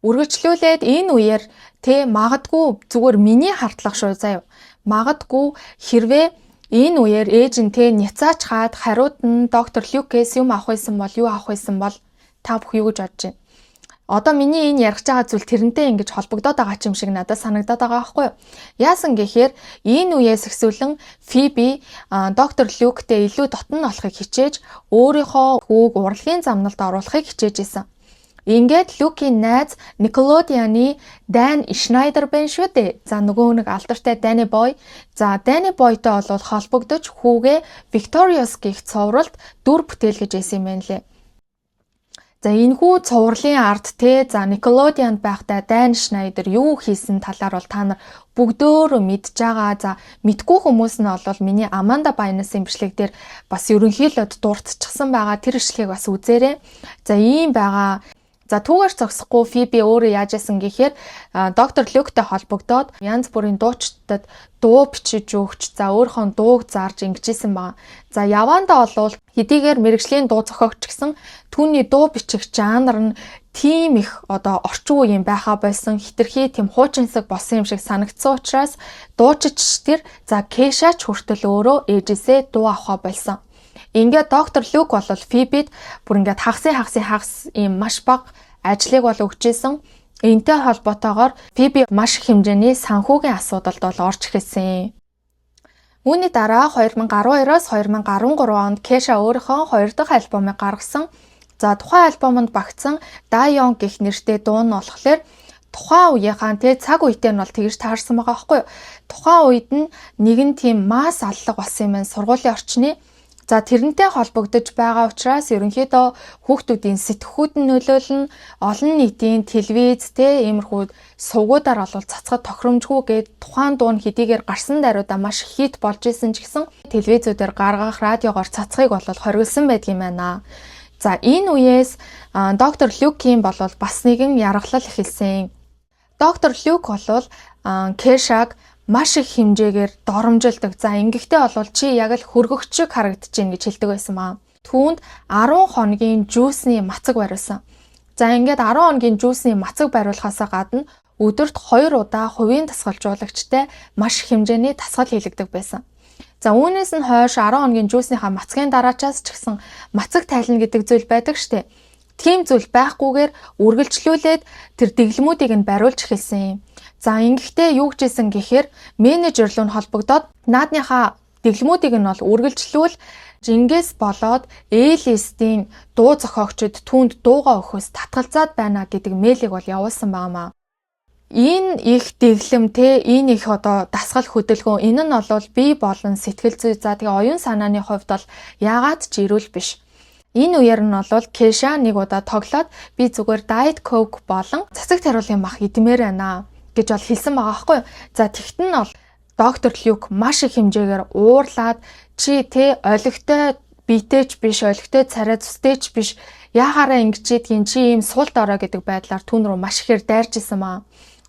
Үргэлжлүүлээд энэ үеэр те магадгүй, зүгээр миний хардлага шүү заяа. Магадгүй хэрвээ энэ үеэр ээж нь те няцаачхаад хариуд нь доктор Люкээс юм авах байсан бол, юу авах байсан бол, та бүх юу гэж бодож байна? Одоо миний энэ ярих байгаа зүйл тэрнтэй ингэж холбогдоод байгаа ч юм шиг надад санагдаад байгаа байхгүй юу? Яасан гэхээр энэ үеэс эхлүүлэн Фиби доктор Люктэй илүү дотн болохыг хичээж, өөрийнхөө хүүг урлагийн замналд оруулахыг хичээж исэн. Ингээд Люкийн найз Nickelodeon-ы Dan Schneider байна шүү дээ. За, нөгөө нэг алдартай Danny Boy. За, Danny Boy-той бол холбогдож хүүгээ Victorious гэх цувралд дүр бүтээл гэж байсан юм байна лээ. За, энэхүү цувралын ард те, за, Nickelodeon байхдаа Dan Schneider юу хийсэн талаар бол та нар бүгдөөрөө мэдж байгаа. За, мэдгүй хүмүүс нь бол миний Amanda Bynes-ийн бичлэг дээр бас ерөнхийлөд дурдчихсан байгаа. Тэр бичлэгийг бас үзээрэй. За, ийм байгаа. За, түүгээр зогсохгүй Фиби өөрөө яаж яасан гэхээр доктор Люктэй холбогдоод янз бүрийн дуучдад дуу бичиж өгч, за, өөрийнхөө дууг зарж ингэжсэн байгаа. За, явандаа болвол хэдийгээр мэргэжлийн дуу зохиогч гэсэн түүний дуу бичих жанр нь тийм их одоо орчин үеийн байхаа болсон, хитрхи тийм хуучинсаг болсон юм шиг санагдсан учраас дуучид тэр, за, Кешач хүртэл өөрөө ээжээсээ дуу авахаа болсон. Ингээд доктор Люк бол Фибид бүр ингээд хагасын хагасын хагас ийм маш бага ажлыг бол өгчээсэн. Энтэй холбоотойгоор Фиби маш их хэмжээний санхүүгийн асуудалд бол орж эхэлсэн. Үүний дараа 2012-оос 2013 онд Кеша өөрийнхөө хоёр дахь альбомыг гаргасан. За, тухайн альбомонд багтсан Die Young гэх нэртэй дуу нь болохоор тухайн үеийнхаа тэ цаг үетэй нь бол тэгж таарсан байгаа байхгүй юу? Тухайн үед нь нэгэн тийм масс аллага болсон юм байна сургуулийн орчны. За, тэрнтэй холбогдож байгаа учраас ерөнхийдөө хүүхдүүдийн сэтгхүүд нь нөлөөлнө, олон нийтийн телевиз те иймэрхүү сувгуудаар бол цацхад тохиромжгүй гээд тухайн дуу нь хэдийгээр гарсан даруйдаа маш хит болж исэн ч гэсэн телевизүүдээр гаргах, радиогоор цацхыг бол хориглосон байдгийм байна. За, энэ үеэс доктор Люкийн бол бас нэгэн яргалал эхэлсэн. Доктор Люк бол Кешаг маш их хэмжээгээр доромжилдог. За, ингэхдээ бол чи яг л хөргөгч шиг харагдаж байна гэж хэлдэг байсан маа. Түүнд 10 хоногийн juice ний мацаг бариулсан. За, ингээд 10 хоногийн juice ний мацаг бариулахаасаа гадна өдөрт 2 удаа хувийн дасгалжуулагчтай маш их хэмжээний дасгал хийлгэдэг байсан. За, үүнээс нь хойш 10 хоногийн juice нийхаа мацгийн дараачаас ч гэсэн мацаг тайлна гэдэг зүйл байдаг штэ. Тийм зүйл байхгүйгээр үргэлжлүүлээд тэр дэглэмүүдийг нь бариулж эхэлсэн юм. За, ингэхдээ юу гэжсэн гэхээр менежер рүү нь холбогдоод наадныхаа дэглэмүүдийг нь бол үргэлжлүүл, жингээс болоод A-list-ийн дуу зохиогчид түүнд дуугаа өгөхөөс татгалзаад байна гэдэг мэйлийг бол явуулсан байгаамаа. Энэ их дэглэм те, энэ их одоо дасгал хөдөлгөөн, энэ нь бол бие болон сэтгэл зүй, за, тэгээ оюун санааны хувьд бол яагаад ч эрүүл биш. Энэ үеэр нь бол Кеша нэг удаа тоглоод би зүгээр Diet Coke болон цацаг тариулын мах идмээр байна гэж бол хэлсэн байгаа байхгүй юу. За, тэгтэн нь бол доктор Люк маш их хэмжээгээр уурлаад чи те олигтой биетэй ч биш, олигтой царай зүстэй ч биш, яахаараа ингэж ийдгийн, чи ийм сул дорой гэдэг байдлаар түүн рүү маш ихээр дайрж исэн маа.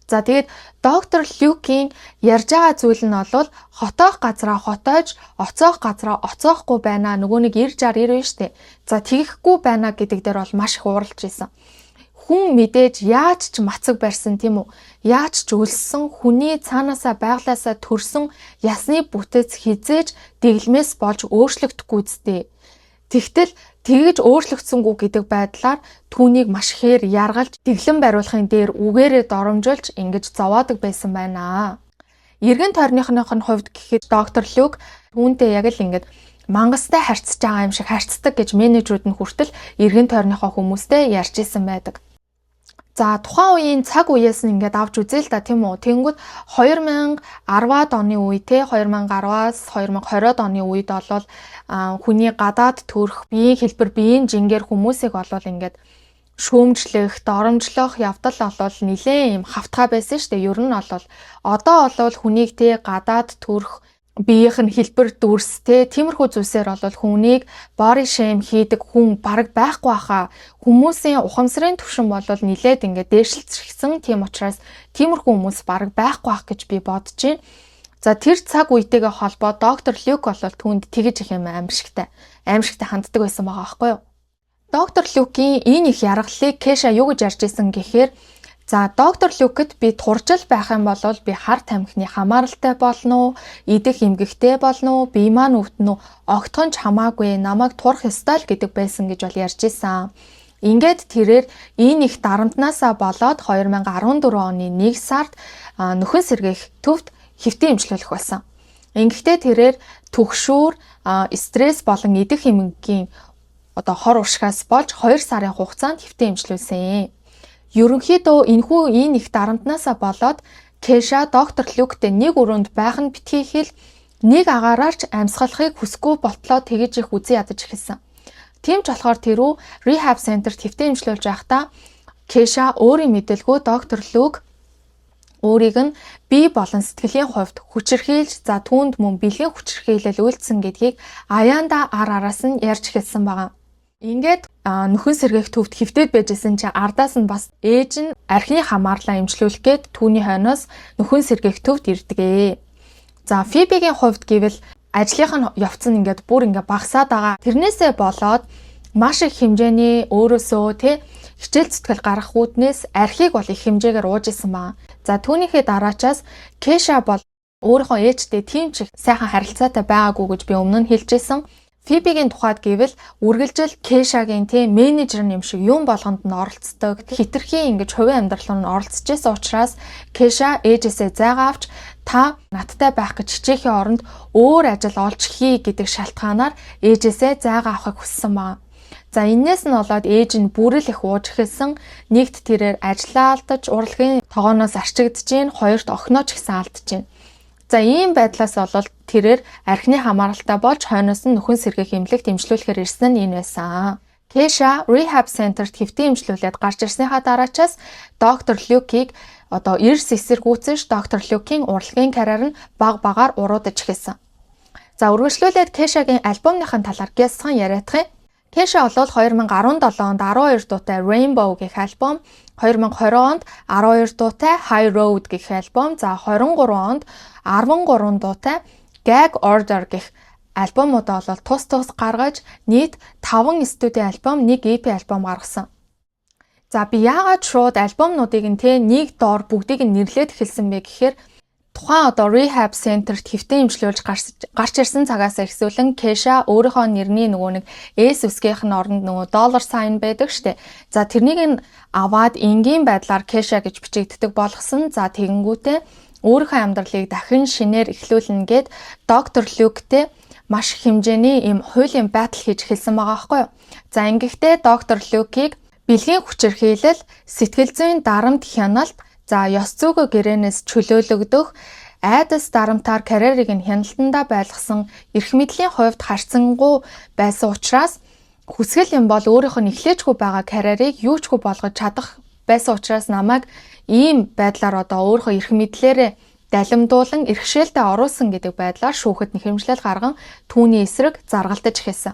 За, тэгээд доктор Люкийн ярьж байгаа зүйл нь бол хотоох газраа хотоож, оцоох газраа оцоохгүй байна. Нөгөө нэг 90 60 90 штэ. За, тэгэхгүй байна гэдэг дээр бол маш их ууралж исэн. Хүн мэдээж яаж ч мацаг барьсан, тийм үү? Яаж ч өлссөн хүний цаанаасаа байглаасаа төрсөн ясны бүтэц хизээж дэглэмээс болж өөрчлөгдөхгүй зүтэй. Тэгтэл тэгэж өөрчлөгдсөнгүү гэдэг байдлаар түүнийг маш ихээр яргалж, дэглэм бариулахын дээр үгээрээ доромжилж ингэж зовоодог байсан байна. Эргэн тойрныхных нь хувьд гэхэд доктор Люк түүнтэй яг л ингэж мангастай харьцаж байгаа юм шиг харьцдаг гэж менежерүүд нь хүртэл эргэн тойрныхоо хүмүүстэй ярьж исэн байдаг. За, тухайн үеийн цаг үеэс нь ингээд авч үзээ л да, тийм үү. Тэнгүүд 2010-аад оны үе те, 2010-аас 2020-ад оны үед болвол хүний гадаад төрх, биеийн хэлбэр, биеийн жингээр хүмүүсийг болвол ингээд шүүмжлэх, доромжлох явдал болвол нилээн юм хавтгай байсан шүү дээ. Ер нь болвол одоо болвол хүнийг те гадаад төрх, биеийнх нь хэлбэр дүрс те, тиймэрхүү зүйлсээр бол хүнийг body shame хийдэг хүн бараг байхгүй хаа. Хүмүүсийн ухамсарын түвшин бол нилээд ингээд дээшилчихсэн. Тийм учраас тиймэрхүү хүмүүс бараг байхгүй бах гэж би бодож байна. За, тэр цаг үетэйгээ холбоо доктор Люк бол түүнд тэгэж их юм аимшигтай аимшигтай ханддаг байсан байгаа байхгүй юу? Доктор Люкийн энэ их яргаллыг Кеша юу гэж ярьж исэн гэхээр, за, доктор Люкэд би туржил байх юм бол би хар тамхины хамааралтай болно уу, идэх эмгэгтэй болно уу, бие маань өвдөн үү, огтхон ч хамаагүй, намайг турах ёстой л гэдэг байсан гэж бол ярьж исэн. Ингээд тэрээр энэ их дарамтнаасаа болоод 2014 оны 1 сард нөхөн сэргээх төвд хэвтэн эмчлүүлэх болсон. Ингэхдээ тэрээр түгшүүр, стресс болон идэх эмгэгийн одоо хор уршигаас болж 2 сарын хугацаанд хэвтэн эмчлүүлсэн. Ерөнхийдөө энэхүү энэ их дарамтнаасаа болоод Кеша доктор Люктэй нэг өрөөнд байх нь битгий хэл, нэг агаараар ч амьсгалахыг хүсэхгүй болтлоо тэгэж их үзэн ядаж эхэлсэн. Тийм ч болохоор тэрүү rehab center-т хэвтэн эмчлүүлж байхдаа Кеша өөрийн мэдэлгүй доктор Люк өөрийг нь бие болон сэтгэлийн хувьд хүчирхийлж, за түүнд мөн бэлгийн хүчирхийлэл үйлдсэн гэдгийг аяанда ар араас нь ярьж эхэлсэн байгаа. Ингээд нөхөн сэргээх төвд хэвтээд байжсэн чинь ардаас нь бас ээж нь архины хамаарлаа эмчлүүлэх гээд түүний хойноос нөхөн сэргээх төвд ирдэг. За, Фибигийн хувьд гэвэл ажлынх нь явц нь ингээд бүр ингээд багасаад байгаа. Тэрнээсээ болоод маш их хэмжээний өөрөөсөө тэ хичээл зүтгэл гаргах үүднээс архийг бол их хэмжээгээр ууж исэн байна. За, түүнийхээ дараачаас Кеша бол өөрийнхөө ээжтэй тийм ч их сайхан харилцаатай байгаагүй гэж би өмнө нь хэлж исэн. Фибигийн тухайд гэвэл үргэлжил Кешагийн тийм менежер юм шиг юм болгонд нь оролцдог. Хэтэрхий ингэж хувийн амьдрал руу нь оролцож байсан учраас Кеша ээжээсээ зайгаа авч, та надтай байх гэж хичээхийн оронд өөр ажил олж хий гэдэг шалтгаанаар ээжээсээ зайгаа авахыг хүссэн байна. За, энээс нь болоод ээж нь бүрэл их ууж эхэлсэн. Нэгт тэрээр ажлаа алдаж, урлагийн тогооноос арчигдаж гин, хоёрт охиноо ч гэсэн алдаж гин. За, ийм байдлаас болол тэрээр архины хамааралтай болж хойноос нь нөхөн сэргээх эмнэлэгт эмчлүүлэхээр ирсэн нь энэ байсан. Кеша rehab center-т хэвтэн эмчлүүлээд гарч ирснийхаа дараачаас доктор Люкийг одоо эрс эсэргүүцэж, доктор Люкийн урлагийн карьер нь баг багаар уруудаж эхэлсэн. За, үргэлжлүүлээд Кешагийн альбомныхын талаар гясхан яриадах юм. Кеша бол 2017 онд 12 дуутай Rainbow гэх альбом, 2020 онд 12 дуутай High Road гэх альбом, за 23 онд 13 дуутай Gag Order гэх альбомудаа бол тус тус гаргаж, нийт 5 студийн альбом, 1 EP альбом гаргасан. За, би яагаад шууд альбомнуудыг нь те нэг доор бүгдийг нь нэрлээд эхэлсэн бэ гэхээр тухайн одоо rehab center-т хэвтэн эмчлүүлж гарч ирсэн цагаас эхлүүлэн Кеша өөрийнхөө нэрний нөгөө нэг S үсгийнх нь оронд нөгөө dollar sign байдаг штэ. За, тэрнийг нь аваад энгийн байдлаар Кеша гэж бичигддэг болгосон. За, тэгэнгүүтээ өөрийнхөө амьдралыг дахин шинээр эхлүүлнэ гээд доктор Люктэй маш их хэмжээний ийм хуулийн battle хийж эхэлсэн байгаа байхгүй юу. За, ингэхдээ доктор Люкийг бэлгийн хүчирхийлэл, сэтгэл зүйн дарамт хяналт, за ёс зүйн гэрээнээс чөлөөлөгдөх, айдас дарамтаар карьерийг нь хяналтандаа байлгасан, эрх мэдлийн хувьд харьцангуй байсан учраас хүсгэл юм бол өөрийнх нь эхлээчгүй байгаа карьерийг юучгүй болгож чадах байсан учраас намайг ийм байдлаар одоо өөрийнхөө эрх мэдлээрээ далимдуулан эрхшээлдээ оруулсан гэдэг байдлаар шүүхэд нэхэмжлэл гарган түүний эсрэг заргалдаж эхэлсэн.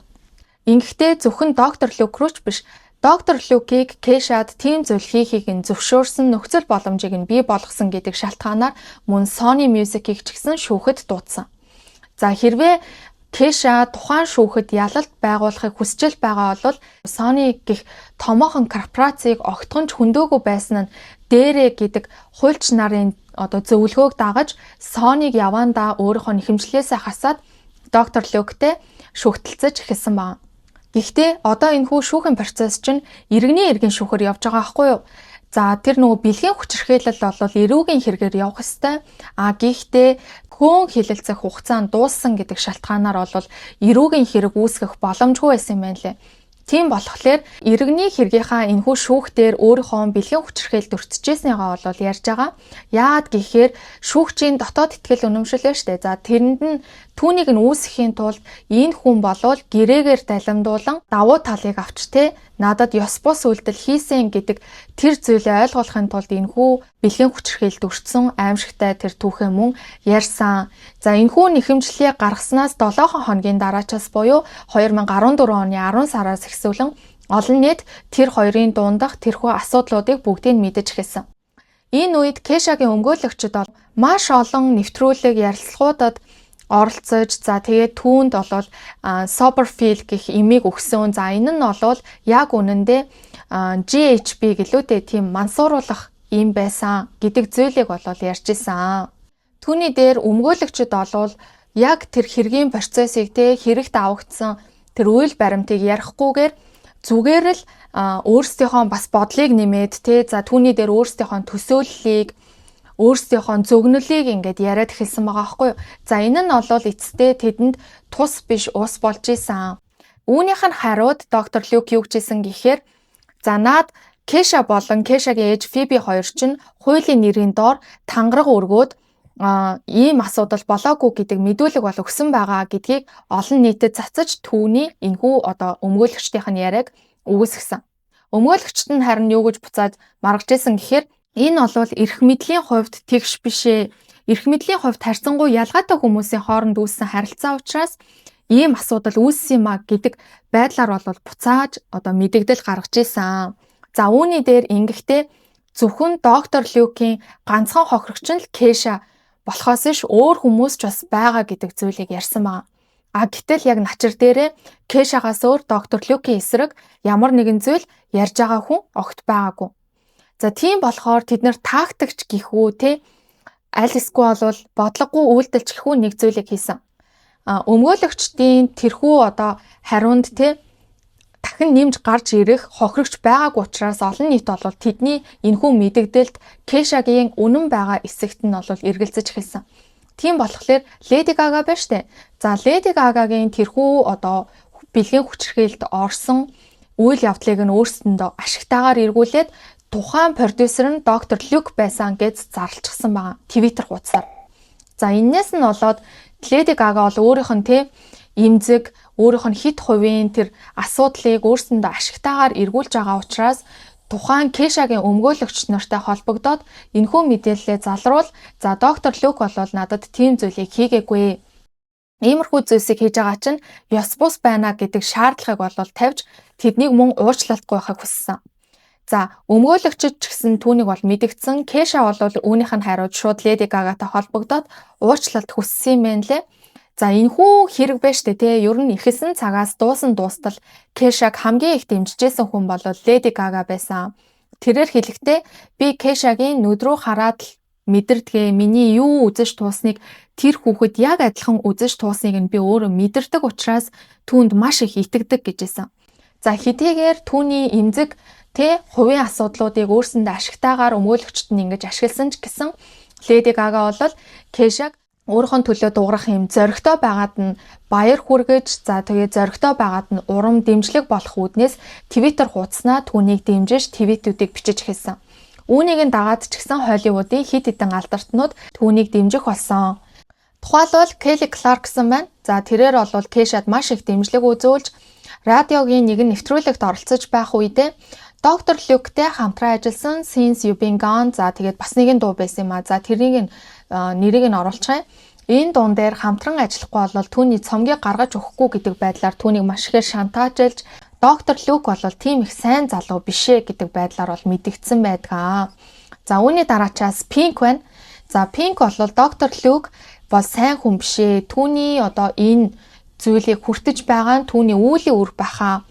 Ингэхдээ зөвхөн доктор Люк рүү ч биш, доктор Люкийг Кешад тийм зүйл хийхийг нь зөвшөөрсөн, нөхцөл боломжийг нь бий болгосон гэдэг шалтгаанаар мөн Sony Music-ийг ч гэсэн шүүхэд дуудсан. За, хэрвээ Кеша тухайн шүүхэд ялалт байгуулахыг хүсчэл байгаа бол Sony гэх томоохон корпорацийг огтхон ч хөндөөгүй байсан нь дээрээ гэдэг хуульч нарын одоо зөвлөгөөг дагаж Sony-г явандаа өөрийнхөө нэхэмжлээсээ хасаад доктор Люктэй шүүхтэлцэж эхэлсэн байна. Гэхдээ одоо энэ хүү шүүхийн процесс чинь иргэний эргийн шүүхээр явж байгаа байхгүй юу? За, тэр нөгөө бэлгийн хүчирхийлэл бол эрүүгийн хэрэгээр явах ёстой. А гэхдээ хөөн хилэлцэх хугацаанд дууссан гэдэг шалтгаанаар бол эрүүгийн хэрэг үүсгэх боломжгүй байсан юм байна лээ. Тийм болохоор иргэний хэргийнхаа энэхүү шүүхтэр өөрийнхөө бэлгийн хүчирхийлэлд өртөжсэнийгээ бол ярьж байгаа. Яагаад гэхээр шүүгчийн дотоод итгэл үнэмшил байна штэ. За, тэрэнд нь түүнийг нь үүсгэхийн тулд энэ хүн болвол гэрээгээр далимдуулан давуу талыг авч, те, надад ёс бус үйлдэл хийсэн гэдэг тэр зүйлээ ойлгуулахын тулд энэхүү бэлгийн хүчирхийлэлд өртсөн аймшигтай тэр түүхээ мөн ярьсан. За, энэхүү нэхэмжлэлийг гаргаснаас 7 хоногийн дараачаас буюу 2014 оны 10 сараас эхлүүлэн олон нийт тэр хоёрын дундах тэрхүү асуудлуудыг бүгдийг мэдэж эхэлсэн. Энэ үед Кешагийн өмгөөлөгчд бол маш олон нэвтрүүлэг, ярилцлагуудад оролцож, за, тэгээд түүнд болвол Soberfield гэх эмийг өгсөн. За, энэ нь болвол яг үнэндээ GHB гэлээ, тийм мансууруулах юм байсан гэдэг зүйлийг болвол ярьж исэн. Түүний дээр өмгөөлөгчд болвол яг тэр хэргийн процессыг, те, хэрэгт авагдсан тэр үйл баримтыг ярихгүйгээр зүгээр л өөрсдийнхөө бас бодлыг нэмээд, те, за, түүний дээр өөрсдийнхөө төсөөллийг, өөрсдийнхөө зөгнөлийг ингээд яриад эхэлсэн байгаа байхгүй юу. За, энэ нь бол эцэстээ тэдэнд тус биш ус болж исэн. Үүнийх нь хариуд доктор Люк юу гэжсэн гэхээр, за, наад Кеша болон Кешагийн ээж Фиби хоёр чинь хуулийн нэрийн доор тангараг өргөөд ийм асуудал болоогүй гэдэг мэдүүлэг бол өгсөн байгаа гэдгийг олон нийтэд цацаж, түүний энэхүү одоо өмгөөлөгчдийнх нь яриаг үгүйсгэсэн. Өмгөөлөгчд нь харин юу гэж буцаад маргаж исэн гэхээр энэ бол эрх мэдлийн хувьд тэгш биш ээ. Эрх мэдлийн хувьд харьцангуй ялгаатай хүмүүсийн хооронд үүссэн харилцаа учраас ийм асуудал үүссэн юм а гэдэг байдлаар бол буцааж одоо мэдэгдэл гаргаж исэн. За, үүний дээр ингэхдээ зөвхөн доктор Люкийн ганцхан хохирогч нь л Кеша болохоос иш өөр хүмүүс ч бас байгаа гэдэг зүйлийг ярьсан байгаа. А гэтэл яг начир дээрээ Кешагаас өөр доктор Люкийн эсрэг ямар нэгэн зүйл ярьж байгаа хүн огт байгаагүй. За, тийм болохоор тэд нар тактикч гэх үү, те, аль эсвэл бол бодлогогүй үйлдэлч гэх үү, нэг зүйлийг хийсэн. А өмгөөлөгчдийн тэрхүү одоо хариунд, те, дахин нэмж гарч ирэх хохирогч байгаагүй учраас олон нийт бол тэдний энэхүү мэдэгдэлд Кешагийн үнэн байгаа эсэгт нь бол эргэлзэж эхэлсэн. Тийм болохоор Леди Гага байна штэ. За, Леди Гагагийн тэрхүү одоо бэлгийн хүчирхийлэлд орсон үйл явдлыг нь өөрсөндөө ашигтайгаар эргүүлээд тухайн продюсер нь доктор Люк байсан гэж зарлчихсан байгаа. Twitter хуудасаар. За, энээс нь болоод Леди Гага бол өөрийнх нь, те, эмзэг, өөрийнх нь хэт хувийн тэр асуудлыг өөрсөндөө ашигтайгаар эргүүлж байгаа учраас тухайн Кешагийн өмгөөлөгч нартай холбогдоод энэхүү мэдээллээ залруул, за, доктор Люк бол надад тийм зүйлийг хийгээгүй. Иймэрхүү зүйлсийг хийж байгаа чинь ёс бус байна гэдэг шаардлагыг бол тавьж, тэднийг мөн уучлалт гуйхыг хүссэн. За, өмгөөлөгчд ч гэсэн түүнийг бол мэдэгдсэн. Кеша бол үүнийх нь хариуд шууд Леди Гагатай холбогдоод уучлалт хүссэн юм байна лээ. За, энэхүү хэрэг байж тээ, те, ер нь эхэлсэн цагаас дуусан дуустал Кешаг хамгийн их дэмжижсэн хүн бол Леди Гага байсан. Тэрээр хэлэхдээ би Кешагийн нүд рүү хараад л мэдэрдэг. Миний юу үзэж туусныг тэр хүүхэд яг адилхан үзэж туусныг нь би өөрөө мэдэрдэг учраас түүнд маш их итгэдэг гэжсэн. За, хэдийгээр түүний эмзэг, тэ, хувийн асуудлуудыг өөрсөндөө ашигтайгаар өмгөөлөгчд нь ингэж ашигласан ч гэсэн Леди Гага бол Кешаг өөрийнхөө төлөө дуугарах юм зоригтой байгаад нь баяр хүргэж, за, тэгээ зоригтой байгаад нь урам дэмжлэг болох үүднээс Twitter хуудаснаа түүнийг дэмжиж твитүүдийг бичиж эхэлсэн. Үүнийг нь дагаад ч гэсэн Холливуудын хэд хэдэн алдартнууд түүнийг дэмжих болсон. Тухайлбал Kelly Clarkson байна. За, тэрээр бол Кешад маш их дэмжлэг үзүүлж, радиогийн нэгэн нэвтрүүлэгт оролцож байх үедээ Доктор Люктэй хамтран ажилласан Since You Been Gone, за, тэгээд бас нэгэн дуу байсан юм а. За, тэрнийг нь нэрийг нь оруулчих юм. Энэ дуун дээр хамтран ажиллахгүй бол түүний цомгийг гаргаж өгөхгүй гэдэг байдлаар түүнийг маш ихээр шантаажилж, доктор Люк бол тийм их сайн залуу бишээ гэдэг байдлаар бол мэдэгдсэн байдаг. За, үүний дараачаас Pink байна. За, Pink бол доктор Люк бол сайн хүн бишээ. Түүний одоо энэ зүйлийг хүртэж байгаа нь түүний үүлийн үр баха,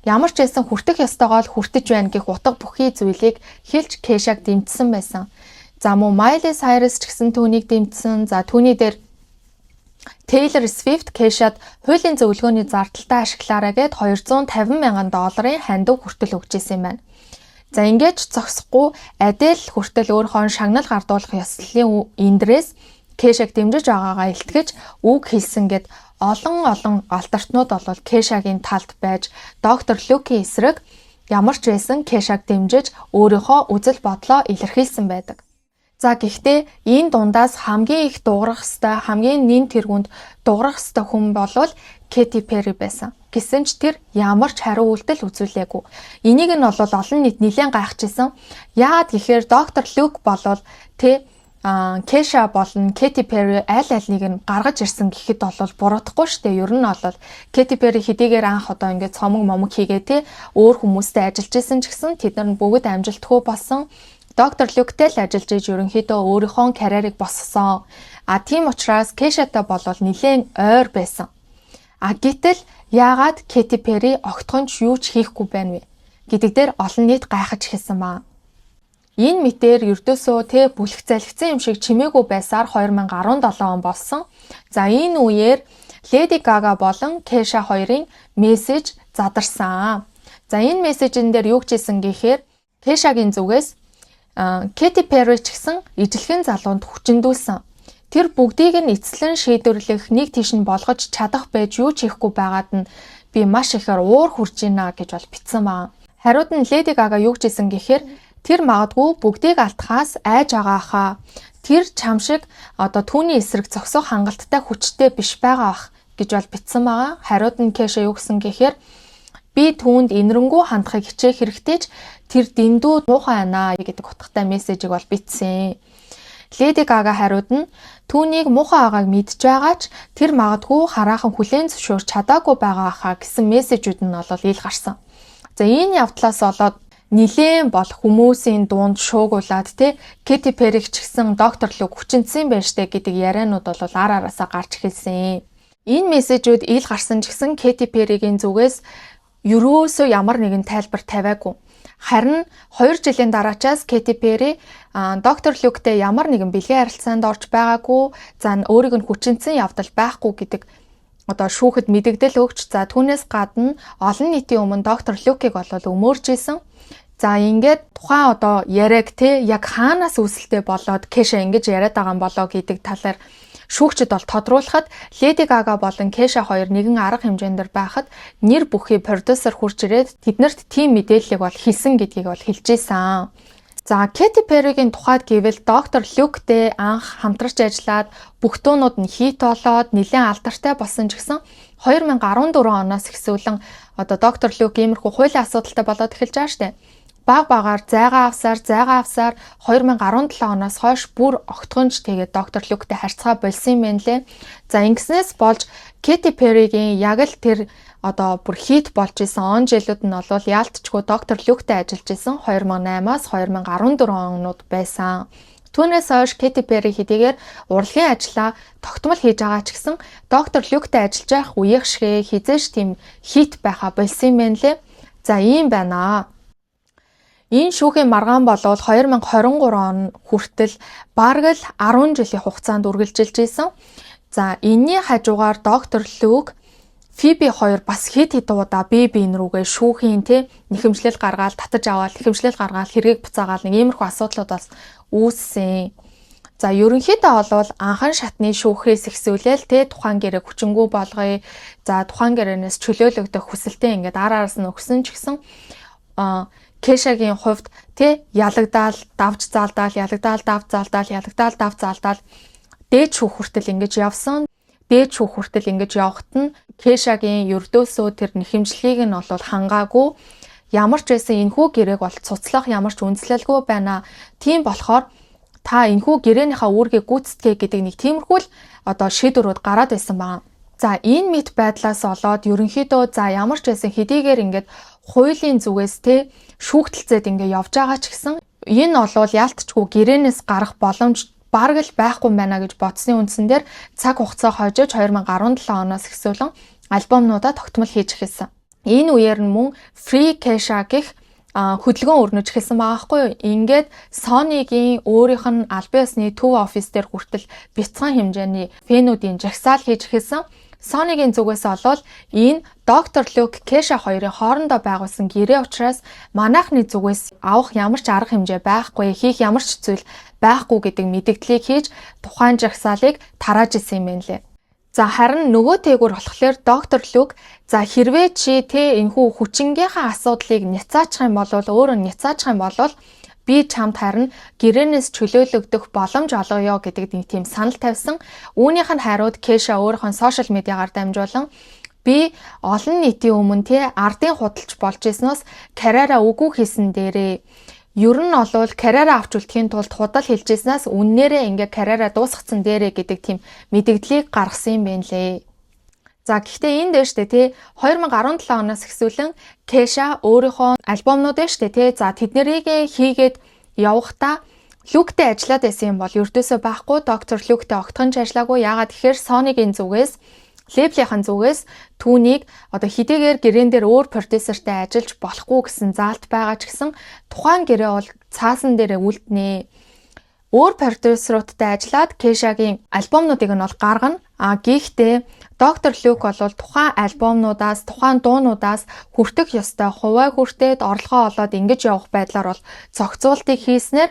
ямар ч байсан хүртэх ёстойгоо л хүртэж байна гэх утга бүхий зүйлийг хэлж Кешаг дэмжсэн байсан. За, мөн Miley Cyrus ч гэсэн түүнийг дэмжсэн. За, түүний дээр Taylor Swift Кешад хуулийн зөвлөгөөний зардалтай ашиглаарай гэд 250 мянган долларын хандив хүртэл өгч исэн юм байна. За, ингэж зогсохгүй Adele хүртэл өөрийнхөө шагнал гардуулах ёслолын эндрээс Кешаг дэмжиж байгаагаа илтгэж үг хэлсэн гэд олон олон алтартнууд бол Кешагийн талд байж доктор Люкийн эсрэг ямар ч байсан Кешаг дэмжиж өөрийнхөө үзэл бодлоо илэрхийлсэн байдаг. За, гэхдээ энэ дундаас хамгийн их дуурах ёстой, хамгийн нэн тэргүүнд дуурах ёстой хүн болвол Кэти Перри байсан. Гэсэн ч тэр ямар ч хариу үйлдэл үзүүлээгүй. Энийг нь бол олон нийт нэлээд гайхажсэн. Яагаад гэхээр доктор Люк болвол тэ Кеша болон Кэти Перри аль альнийг нь гаргаж ирсэн гэхэд бол буруутахгүй штэ. Ер нь бол Кэти Перри хэдийгээр анх одоо ингээд цомог момог хийгээ те өөр хүмүүстэй ажиллаж исэн ч гэсэн тэд нар нь бүгд амжилтгүй болсон. Доктор Люктэй л ажиллаж иж ерөнхийдөө өөрийнхөө карьерийг босгосон. А тийм учраас Кешатай болвол нэлээд ойр байсан. А гэтэл яагаад Кэти Перри огтхон ч юу ч хийхгүй байна вэ гэдэг дээр олон нийт гайхаж эхэлсэн байна. Энэ мэтээр ердөөсөө тэ бүлэх залхицсан юм шиг чимээгүй байсаар 2017 он болсон. За, энэ үеэр Леди Гага болон Кеша хоёрын мессеж задарсан. За, энэ мессежин дээр юу гэжсэн гэхээр Кешагийн зүгээс Кэти Перри ч гэсэн ижилхэн залуунд хүчиндүүлсэн. Тэр бүгдийг нь эцэслэн шийдвэрлэх, нэг тийш нь болгож чадах байж юу ч хийхгүй байгаад нь би маш ихээр уур хүрж байна гэж бол бичсэн байна. Хариуд нь Леди Гага юу гэжсэн гэхээр тэр магадгүй бүгдийг алдахаас айж байгаа хаа. Тэр чам шиг одоо түүний эсрэг зогсох хангалттай хүчтэй биш байгаа бах гэж бол бичсэн байгаа. Хариуд нь Кеша юу гэсэн гэхээр би түүнд энэрэнгүй хандахыг хичээх хэрэгтэй ч тэр дэндүү муухай байна гэдэг утгатай мессежийг бол бичсэн. Леди Гага хариуд нь түүнийг муухай байгааг мэдж байгаа ч тэр магадгүй хараахан хүлээн зөвшөөрч чадаагүй байгаа хаа гэсэн мессежүүд нь бол ил гарсан. За, энэ явдлаас болоод нилээн бол хүмүүсийн дунд шуугуулад те Кэти Перри ч гэсэн доктор Люк хүчинтсэн байж тээ гэдэг яриануд бол ар араасаа гарч эхэлсэн. Энэ мессежүүд ил гарсан ч гэсэн Кэти Перригийн зүгээс ерөөсөө ямар нэгэн тайлбар тавиагүй. Харин 2 жилийн дараачаас Кэти Перри доктор Люктэй ямар нэгэн бэлгийн харилцаанд орж байгаагүй. За, өөрийг нь хүчинтсэн явдал байхгүй гэдэг одоо шүүхэд мэдэгдэл өгч, за, түүнээс гадна олон нийтийн өмнө доктор Люкийг бол өмөөрж исэн. За, ингээд тухайн одоо яриаг те яг хаанаас үүсэлтэй болоод Кеша ингэж яриад байгаа юм болоо гэдэг талаар шүүгчид бол тодруулахад Леди Гага болон Кеша хоёр нэгэн арга хэмжээнд байхад нэр бүхий продюсер хурж ирээд тэднэрт тийм мэдээллийг бол хэлсэн гэдгийг бол хэлж исэн. За, Кэти Перригийн тухайд гэвэл доктор Люктэй анх хамтарч ажиллаад бүх дуунууд нь хит болоод нэлээд алдартай болсон ч гэсэн 2014 оноос эхлүүлэн одоо доктор Люк иймэрхүү хуулийн асуудалтай болоод эхэлж байгаа штэ. Баг багаар зайгаа авсаар зайгаа авсаар 2017 оноос хойш бүр огтхонч тэгээд доктор Люктэй харьцаа болсон юм байна лээ. За, ингэснээс болж Кэти Перригийн яг л тэр одоо бүр хит болж исэн он жилүүд нь бол яалтчгүй доктор Люктэй ажиллаж исэн 2008-аас 2014 онууд байсан. Түүнээс хойш Кэти Перри хэдийгээр урлагийн ажлаа тогтмол хийж байгаа ч гэсэн доктор Люктэй ажиллаж байх үеих шигэ хэзээ ч тийм хит байха болсон юм байна лээ. За, ийм байна. Энэ шүүхийн маргаан болвол 2023 он хүртэл бараг л 10 жилийн хугацаанд үргэлжилж исэн. За, энэний хажуугаар доктор Люк, Фиби хоёр бас хэд хэдэн удаа бие биен рүүгээ шүүхийн те нэхэмжлэл гаргаал, татаж аваад, нэхэмжлэл гаргаал, хэргийг буцаагаал нэг иймэрхүү асуудлууд бас үүссэн. За, ерөнхийдөө болвол анхан шатны шүүхээс эхлүүлээл те тухайн гэрээг хүчингү болгоё. За, тухайн гэрээнээс чөлөөлөгдөх хүсэлтэй ингээд ар араас нь өгсөн ч гэсэн Кешагийн хувьд те ялагдаал, давж заалдаал, ялагдаал, давж заалдаал, ялагдаал, давж заалдаал дээд шүүх хүртэл ингэж явсан. Дээд шүүх хүртэл ингэж явахад нь Кешагийн ердөөсөө тэр нэхэмжлэгийг нь бол хангаагүй, ямар ч байсан энэхүү гэрээг бол цуцлах ямар ч үндслэлгүй байна. Тийм болохоор та энэхүү гэрээнийхаа үүргийг гүйцэтгээ гэдэг нэг тиймэрхүү л одоо шийдвэрүүд гараад байсан байна. За, энэ мэт байдлаас болоод ерөнхийдөө за ямар ч байсан хэдийгээр ингээд хуулийн зүгээс те шүүгтэлцээд ингээд явж байгаа ч гэсэн энэ олвол яалтчгүй гэрээнээс гарах боломж бараг л байхгүй байна гэж бодсны үндсэн дээр цаг хугацаа хожиж 2017 оноос эхлүүлэн альбомнуудаа тогтмол хийж эхэлсэн. Энэ үеэр нь мөн Free Kesha гэх хөдөлгөөн өрнөж эхэлсэн байгаа хгүй юу. Ингээд Sony-гийн өөрийнх нь албан ёсны төв офис дээр хүртэл бяцхан хэмжээний фэнүүдийн жагсаал хийж эхэлсэн. Sony-гийн зүгээс олвол энэ Доктор Люк, Кеша хоёрын хоорондоо байгуулсан гэрээ учраас манайхны зүгээс авах ямар ч арга хэмжээ байхгүй, хийх ямар ч зүйл байхгүй гэдэг мэдэгдлийг хийж тухайн жагсаалыг тарааж исэн юм байна лээ. За, харин нөгөө тээгүүр болохоор доктор Люк, за, хэрвээ чи те энэхүү хүчингийнхаа асуудлыг няцаачих юм бол, өөрөө няцаачих юм бол би чамд харин гэрээнээс чөлөөлөгдөх боломж олгоё гэдэг нэг тийм санал тавьсан. Үүнийх нь хариуд Кеша өөрийнхөө social media-гаар дамжуулан би олон нийтийн өмнө те ардын худалч болж ирснээс карьераа үгүй хийсэн дээрээ, ер нь олвол карьераа авч үлдэхийн тулд худал хэлж ирснээс үннээрээ ингээ карьераа дуусгацсан дээрээ гэдэг тийм мэдэгдлийг гаргасан юм байна лээ. За, гэхдээ энд дээ штэ тий, 2017 оноос эхлүүлэн Кеша өөрийнхөө альбомнууд дээ штэ тий. За, тэднэрийг хийгээд явахдаа Люктэй ажиллаад байсан юм бол ердөөсөө байхгүй. Доктор Люктэй огтхон ч ажиллаагүй. Яагаад тэгэхээр Sony-гийн зүгээс, label-ийн зүгээс түүнийг одоо хэдийгээр гэрээн дээр өөр продюсертай ажиллаж болохгүй гэсэн заалт байгаа ч гэсэн тухайн гэрээ бол цаасан дээрээ үлднэ. Өөр продюсеруудтай ажиллаад Кешагийн альбомнуудыг нь бол гаргана. А гэхдээ Доктор Люк бол тухайн альбомнуудаас, тухайн дуунуудаас хүртэх ёстой хувиа хүртээд, орлогоо олоод ингэж явах байдлаар бол зохицуултыг хийснээр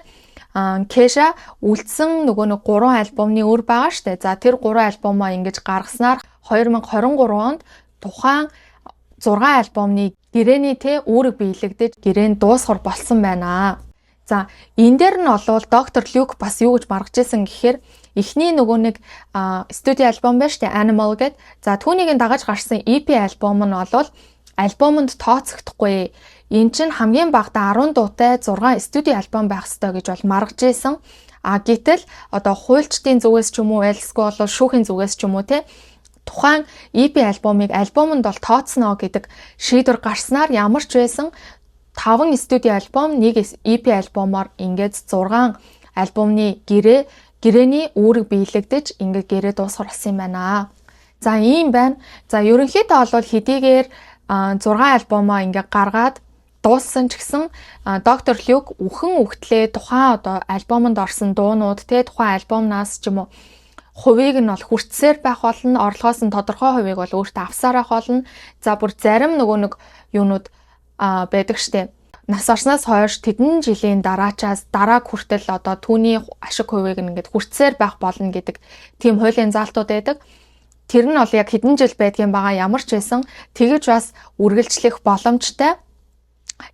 Кеша үлдсэн нөгөө нэг гурван альбомны үр байгаа штэ. За, тэр гурван альбомоо ингэж гаргаснаар 2023 онд тухайн 6 альбомны гэрээний те үүрэг биелэгдэж, гэрээнд дуусгар болсон байна. За, энэ дээр нь болвол доктор Люк бас юу гэж маргаж исэн гэхээр эхний нөгөө нэг студио альбом байна штэ, Animal гэд. За, түүнийг нь дагаж гарсан EP альбом нь болвол альбомонд тооцогдохгүй. Эн чинь хамгийн багадаа 10 дуутай 6 студио альбом байх ёстой гэж бол маргаж исэн. А гэтэл одоо хуульчдын зүгээс ч юм уу, альсгүй бол шүүхийн зүгээс ч юм уу те, тухайн EP альбомыг альбомонд бол тооцноо гэдэг шийдвэр гарснаар ямар ч байсан 5 студио альбом, нэг EP альбомоор ингээд 6 альбомны гэрээний үүрэг биелэгдэж, ингээд гэрээ дуусгах болсон юм байна. За, ийм байна. За, ерөнхийдөө бол хэдийгээр 6 альбомоо ингээд гаргаад дууссан ч гэсэн доктор Люк үхэн үхтлээ тухайн одоо альбомонд орсон дуунууд те, тухайн альбомнаас ч юм уу хувийг нь бол хүртсээр байх болно, орлогоос нь тодорхой хувийг бол өөртөө авсаар байх болно. За, бүр зарим нөгөө нэг юунууд байдаг штэ. Нас орсноос хойш тэдэн жилийн дараачаас дарааг хүртэл одоо түүний ашиг хувийг нь ингээд хүртсээр байх болно гэдэг тийм хуулийн заалтууд байдаг. Тэр нь бол яг хэдэн жил байдгийн байгаа, ямар ч байсан тэгэж бас үргэлжлэх боломжтой.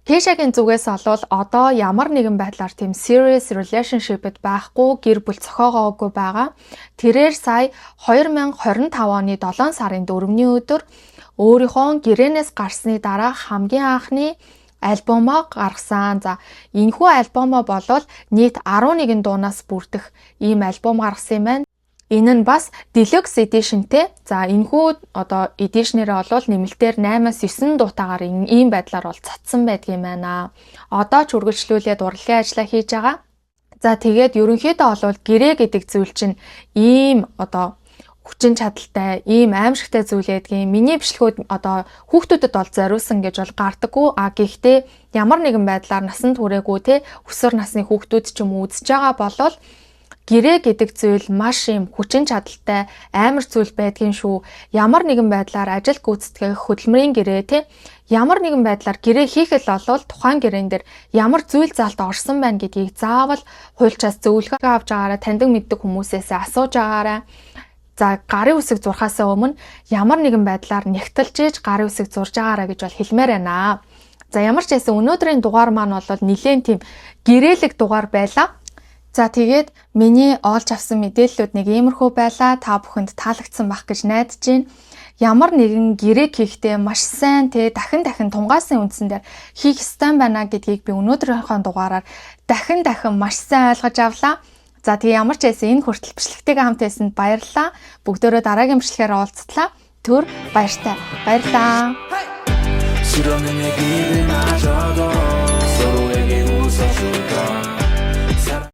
Кешагийн зүгээс олвол одоо ямар нэгэн байдлаар тийм serious relationship-д байхгүй, гэр бүл зохиогоогүй байгаа. Тэрээр сая 2025 оны 7 сарын 4-ний өдөр өөрийнхөө гэрээнээс гарсны дараа хамгийн анхны альбомоо гаргасан. За, энэхүү альбомоо болвол нийт 11 дуунаас бүрдэх ийм альбом гаргасан юм байна. Энэ нь бас deluxe edition-тэй. За, энэхүү одоо edition-ээр бол нэмэлтээр 8-аас 9 дуутаагаар ийм байдлаар бол цацсан байдгийм байна. Одоо ч үргэлжлүүлээд урлагийн ажлаа хийж байгаа. За, тэгээд ерөнхийдөө бол гэрээ гэдэг зүйл чинь ийм одоо хүчин чадалтай, ийм аимшигтай зүйл байдгийн. Миний бичлэгүүд одоо хүүхдүүдэд бол зориулсан гэж бол гардаггүй. А гэхдээ ямар нэгэн байдлаар насанд хүрээгүй те, өсвөр насны хүүхдүүд ч юм уу үзэж байгаа болол гэрээ гэдэг зүйл маш юм хүчин чадалтай амар зүйл байдгийн шүү. Ямар нэгэн байдлаар ажил гүйцэтгэх, хөдөлмөрийн гэрээ те, ямар нэгэн байдлаар гэрээ хийх л болвол тухайн гэрээн дээр ямар зүйл заалт орсон байна гэдгийг заавал хуульчаас зөвлөгөө авч байгаарай, таньдаг мэддэг хүмүүсээс асууж байгаарай. За, гарын үсэг зурхаасаа өмнө ямар нэгэн байдлаар нягталж ээж гарын үсэг зурж байгаарай гэж бол хэлмээр байна. За, ямар ч байсан өнөөдрийн дугаар маань бол нэлээд тийм гэрээлэг дугаар байлаа. За, тэгээд миний олж авсан мэдээллүүд нэг иймэрхүү байлаа. Та бүхэнд таалагдсан байх гэж найдаж байна. Ямар нэгэн гэрээ хийхдээ маш сайн те, дахин дахин тунгаасан үндсэн дээр хийх ёстой байна гэдгийг би өнөөдрийнхөө дугаараар дахин дахин маш сайн ойлгож авлаа. За, тэгээ ямар ч байсан энэ хүртэл бичлэгтэйгээ хамт байсанд баярлалаа. Бүгдөө дараагийн бичлэгээр уулзтлаа. Түр баяртай. Баярлалаа. 실없는 얘기들마저도